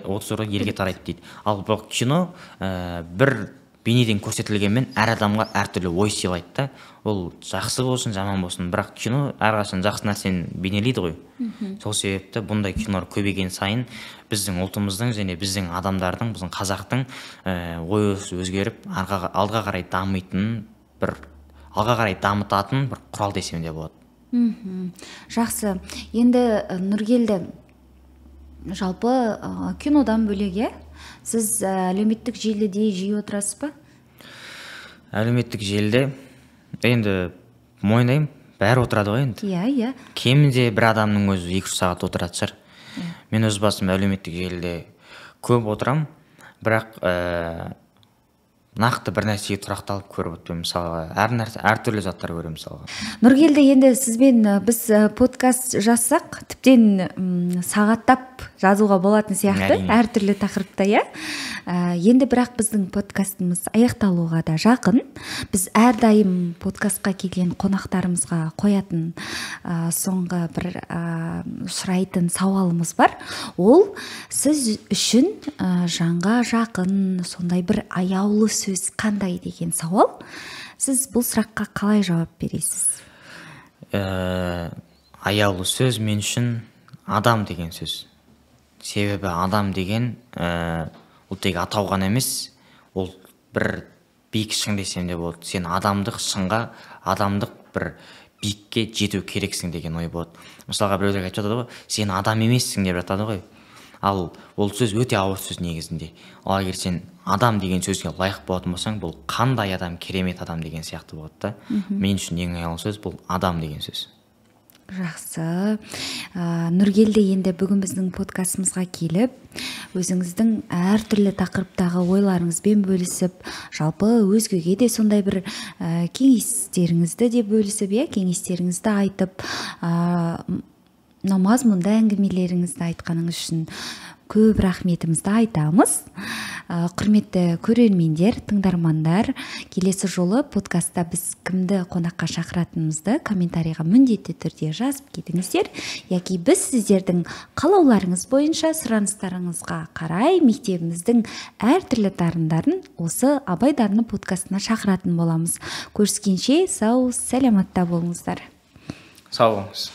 30 елге тарайды дейді. Ал бұл кино бір бейнеден көрсетілгенмен әр адамға әртүрлі ой сыйлайды да. Ол жақсы болсын, жаман болсын, бірақ кино әрқашан жақсы нәрсені бейнелейді ғой. Сол себепті бұндай кинолар көбейген сайын біздің ұлтымыздың және біздің адамдардың, біздің қазақтың ой өзгеріп, алға қарай дамитын, бір алға қарай дамытатын бір құрал десем де болады. Жақсы. Енді Нұргелді, жалпы кинодан бөлек, иә? Сіз әлеуметтік желіде жиі отырасыз ба? Әлеуметтік желіде енді мойындаймын, бәрі отырады ғой енді. Иә, иә. Кемінде бір адамның өзі 2-3 сағат отыратын шығар. Мен өз басым әлеуметтік желіде көп отырамын, бірақ нақты бір нәрсеге тұрақталып көріп өтпеймін. Мысалға, әр нәрсе, әртүрлі заттар көремін мысалға. Нұргелді, енді сізбен біз подкаст жазсақ, тіптен сағаттап жазуға болатын сияқты, әртүрлі тақырыпта, иә? Енді бірақ біздің подкастымыз аяқталуға да жақын. Біз әрдайым подкастқа келген қонақтарымызға қоятын соңғы бір сұрайтын сауалымыз бар. Ол сіз үшін жанға жақын сондай бір аяулы сөз қандай деген сауал. Сіз бұл сұраққа қалай жауап бересіз? Аяулы сөз мен үшін адам деген сөз. Себебі адам деген ол тек атау ғана емес, ол бір биік шың десем де болады. Сен адамдық шыңға, адамдық бір биікке жету керексің деген ой болады. Мысалға, біреулер айтып жатады ғой, сен адам емессің деп жатады ғой. Ал ол сөз өте ауыр сөз негізінде. Ал егер сен адам деген сөзге лайық болатын болсаң, бұл қандай адам, керемет адам деген сияқты болады да. Мен үшін ең аяулы сөз бұл адам деген сөз. Жақсы. Нұргелді, енді бүгін біздің подкастымызға келіп, өзіңіздің әртүрлі тақырыптағы ойларыңызбен бөлісіп, жалпы өзгеге де сондай бір кеңестеріңізді де бөлісіп, иә, кеңестеріңізді айтып, мазмұнды әңгімелеріңізді айтқаныңыз үшін көп рахметімізді айтамыз. Құрметті көрермендер, тыңдармандар, келесі жолы подкастта біз кімді қонаққа шақыратынымызды комментарийға міндетті түрде жазып кетіңіздер, яки біз сіздердің қалауларыңыз бойынша, сұраныстарыңызға қарай мектебіміздің әртүрлі дарындарын осы Абай дарыны подкастына шақыратын боламыз. Көріскенше сау саламатта болыңыздар. Сау болыңыз.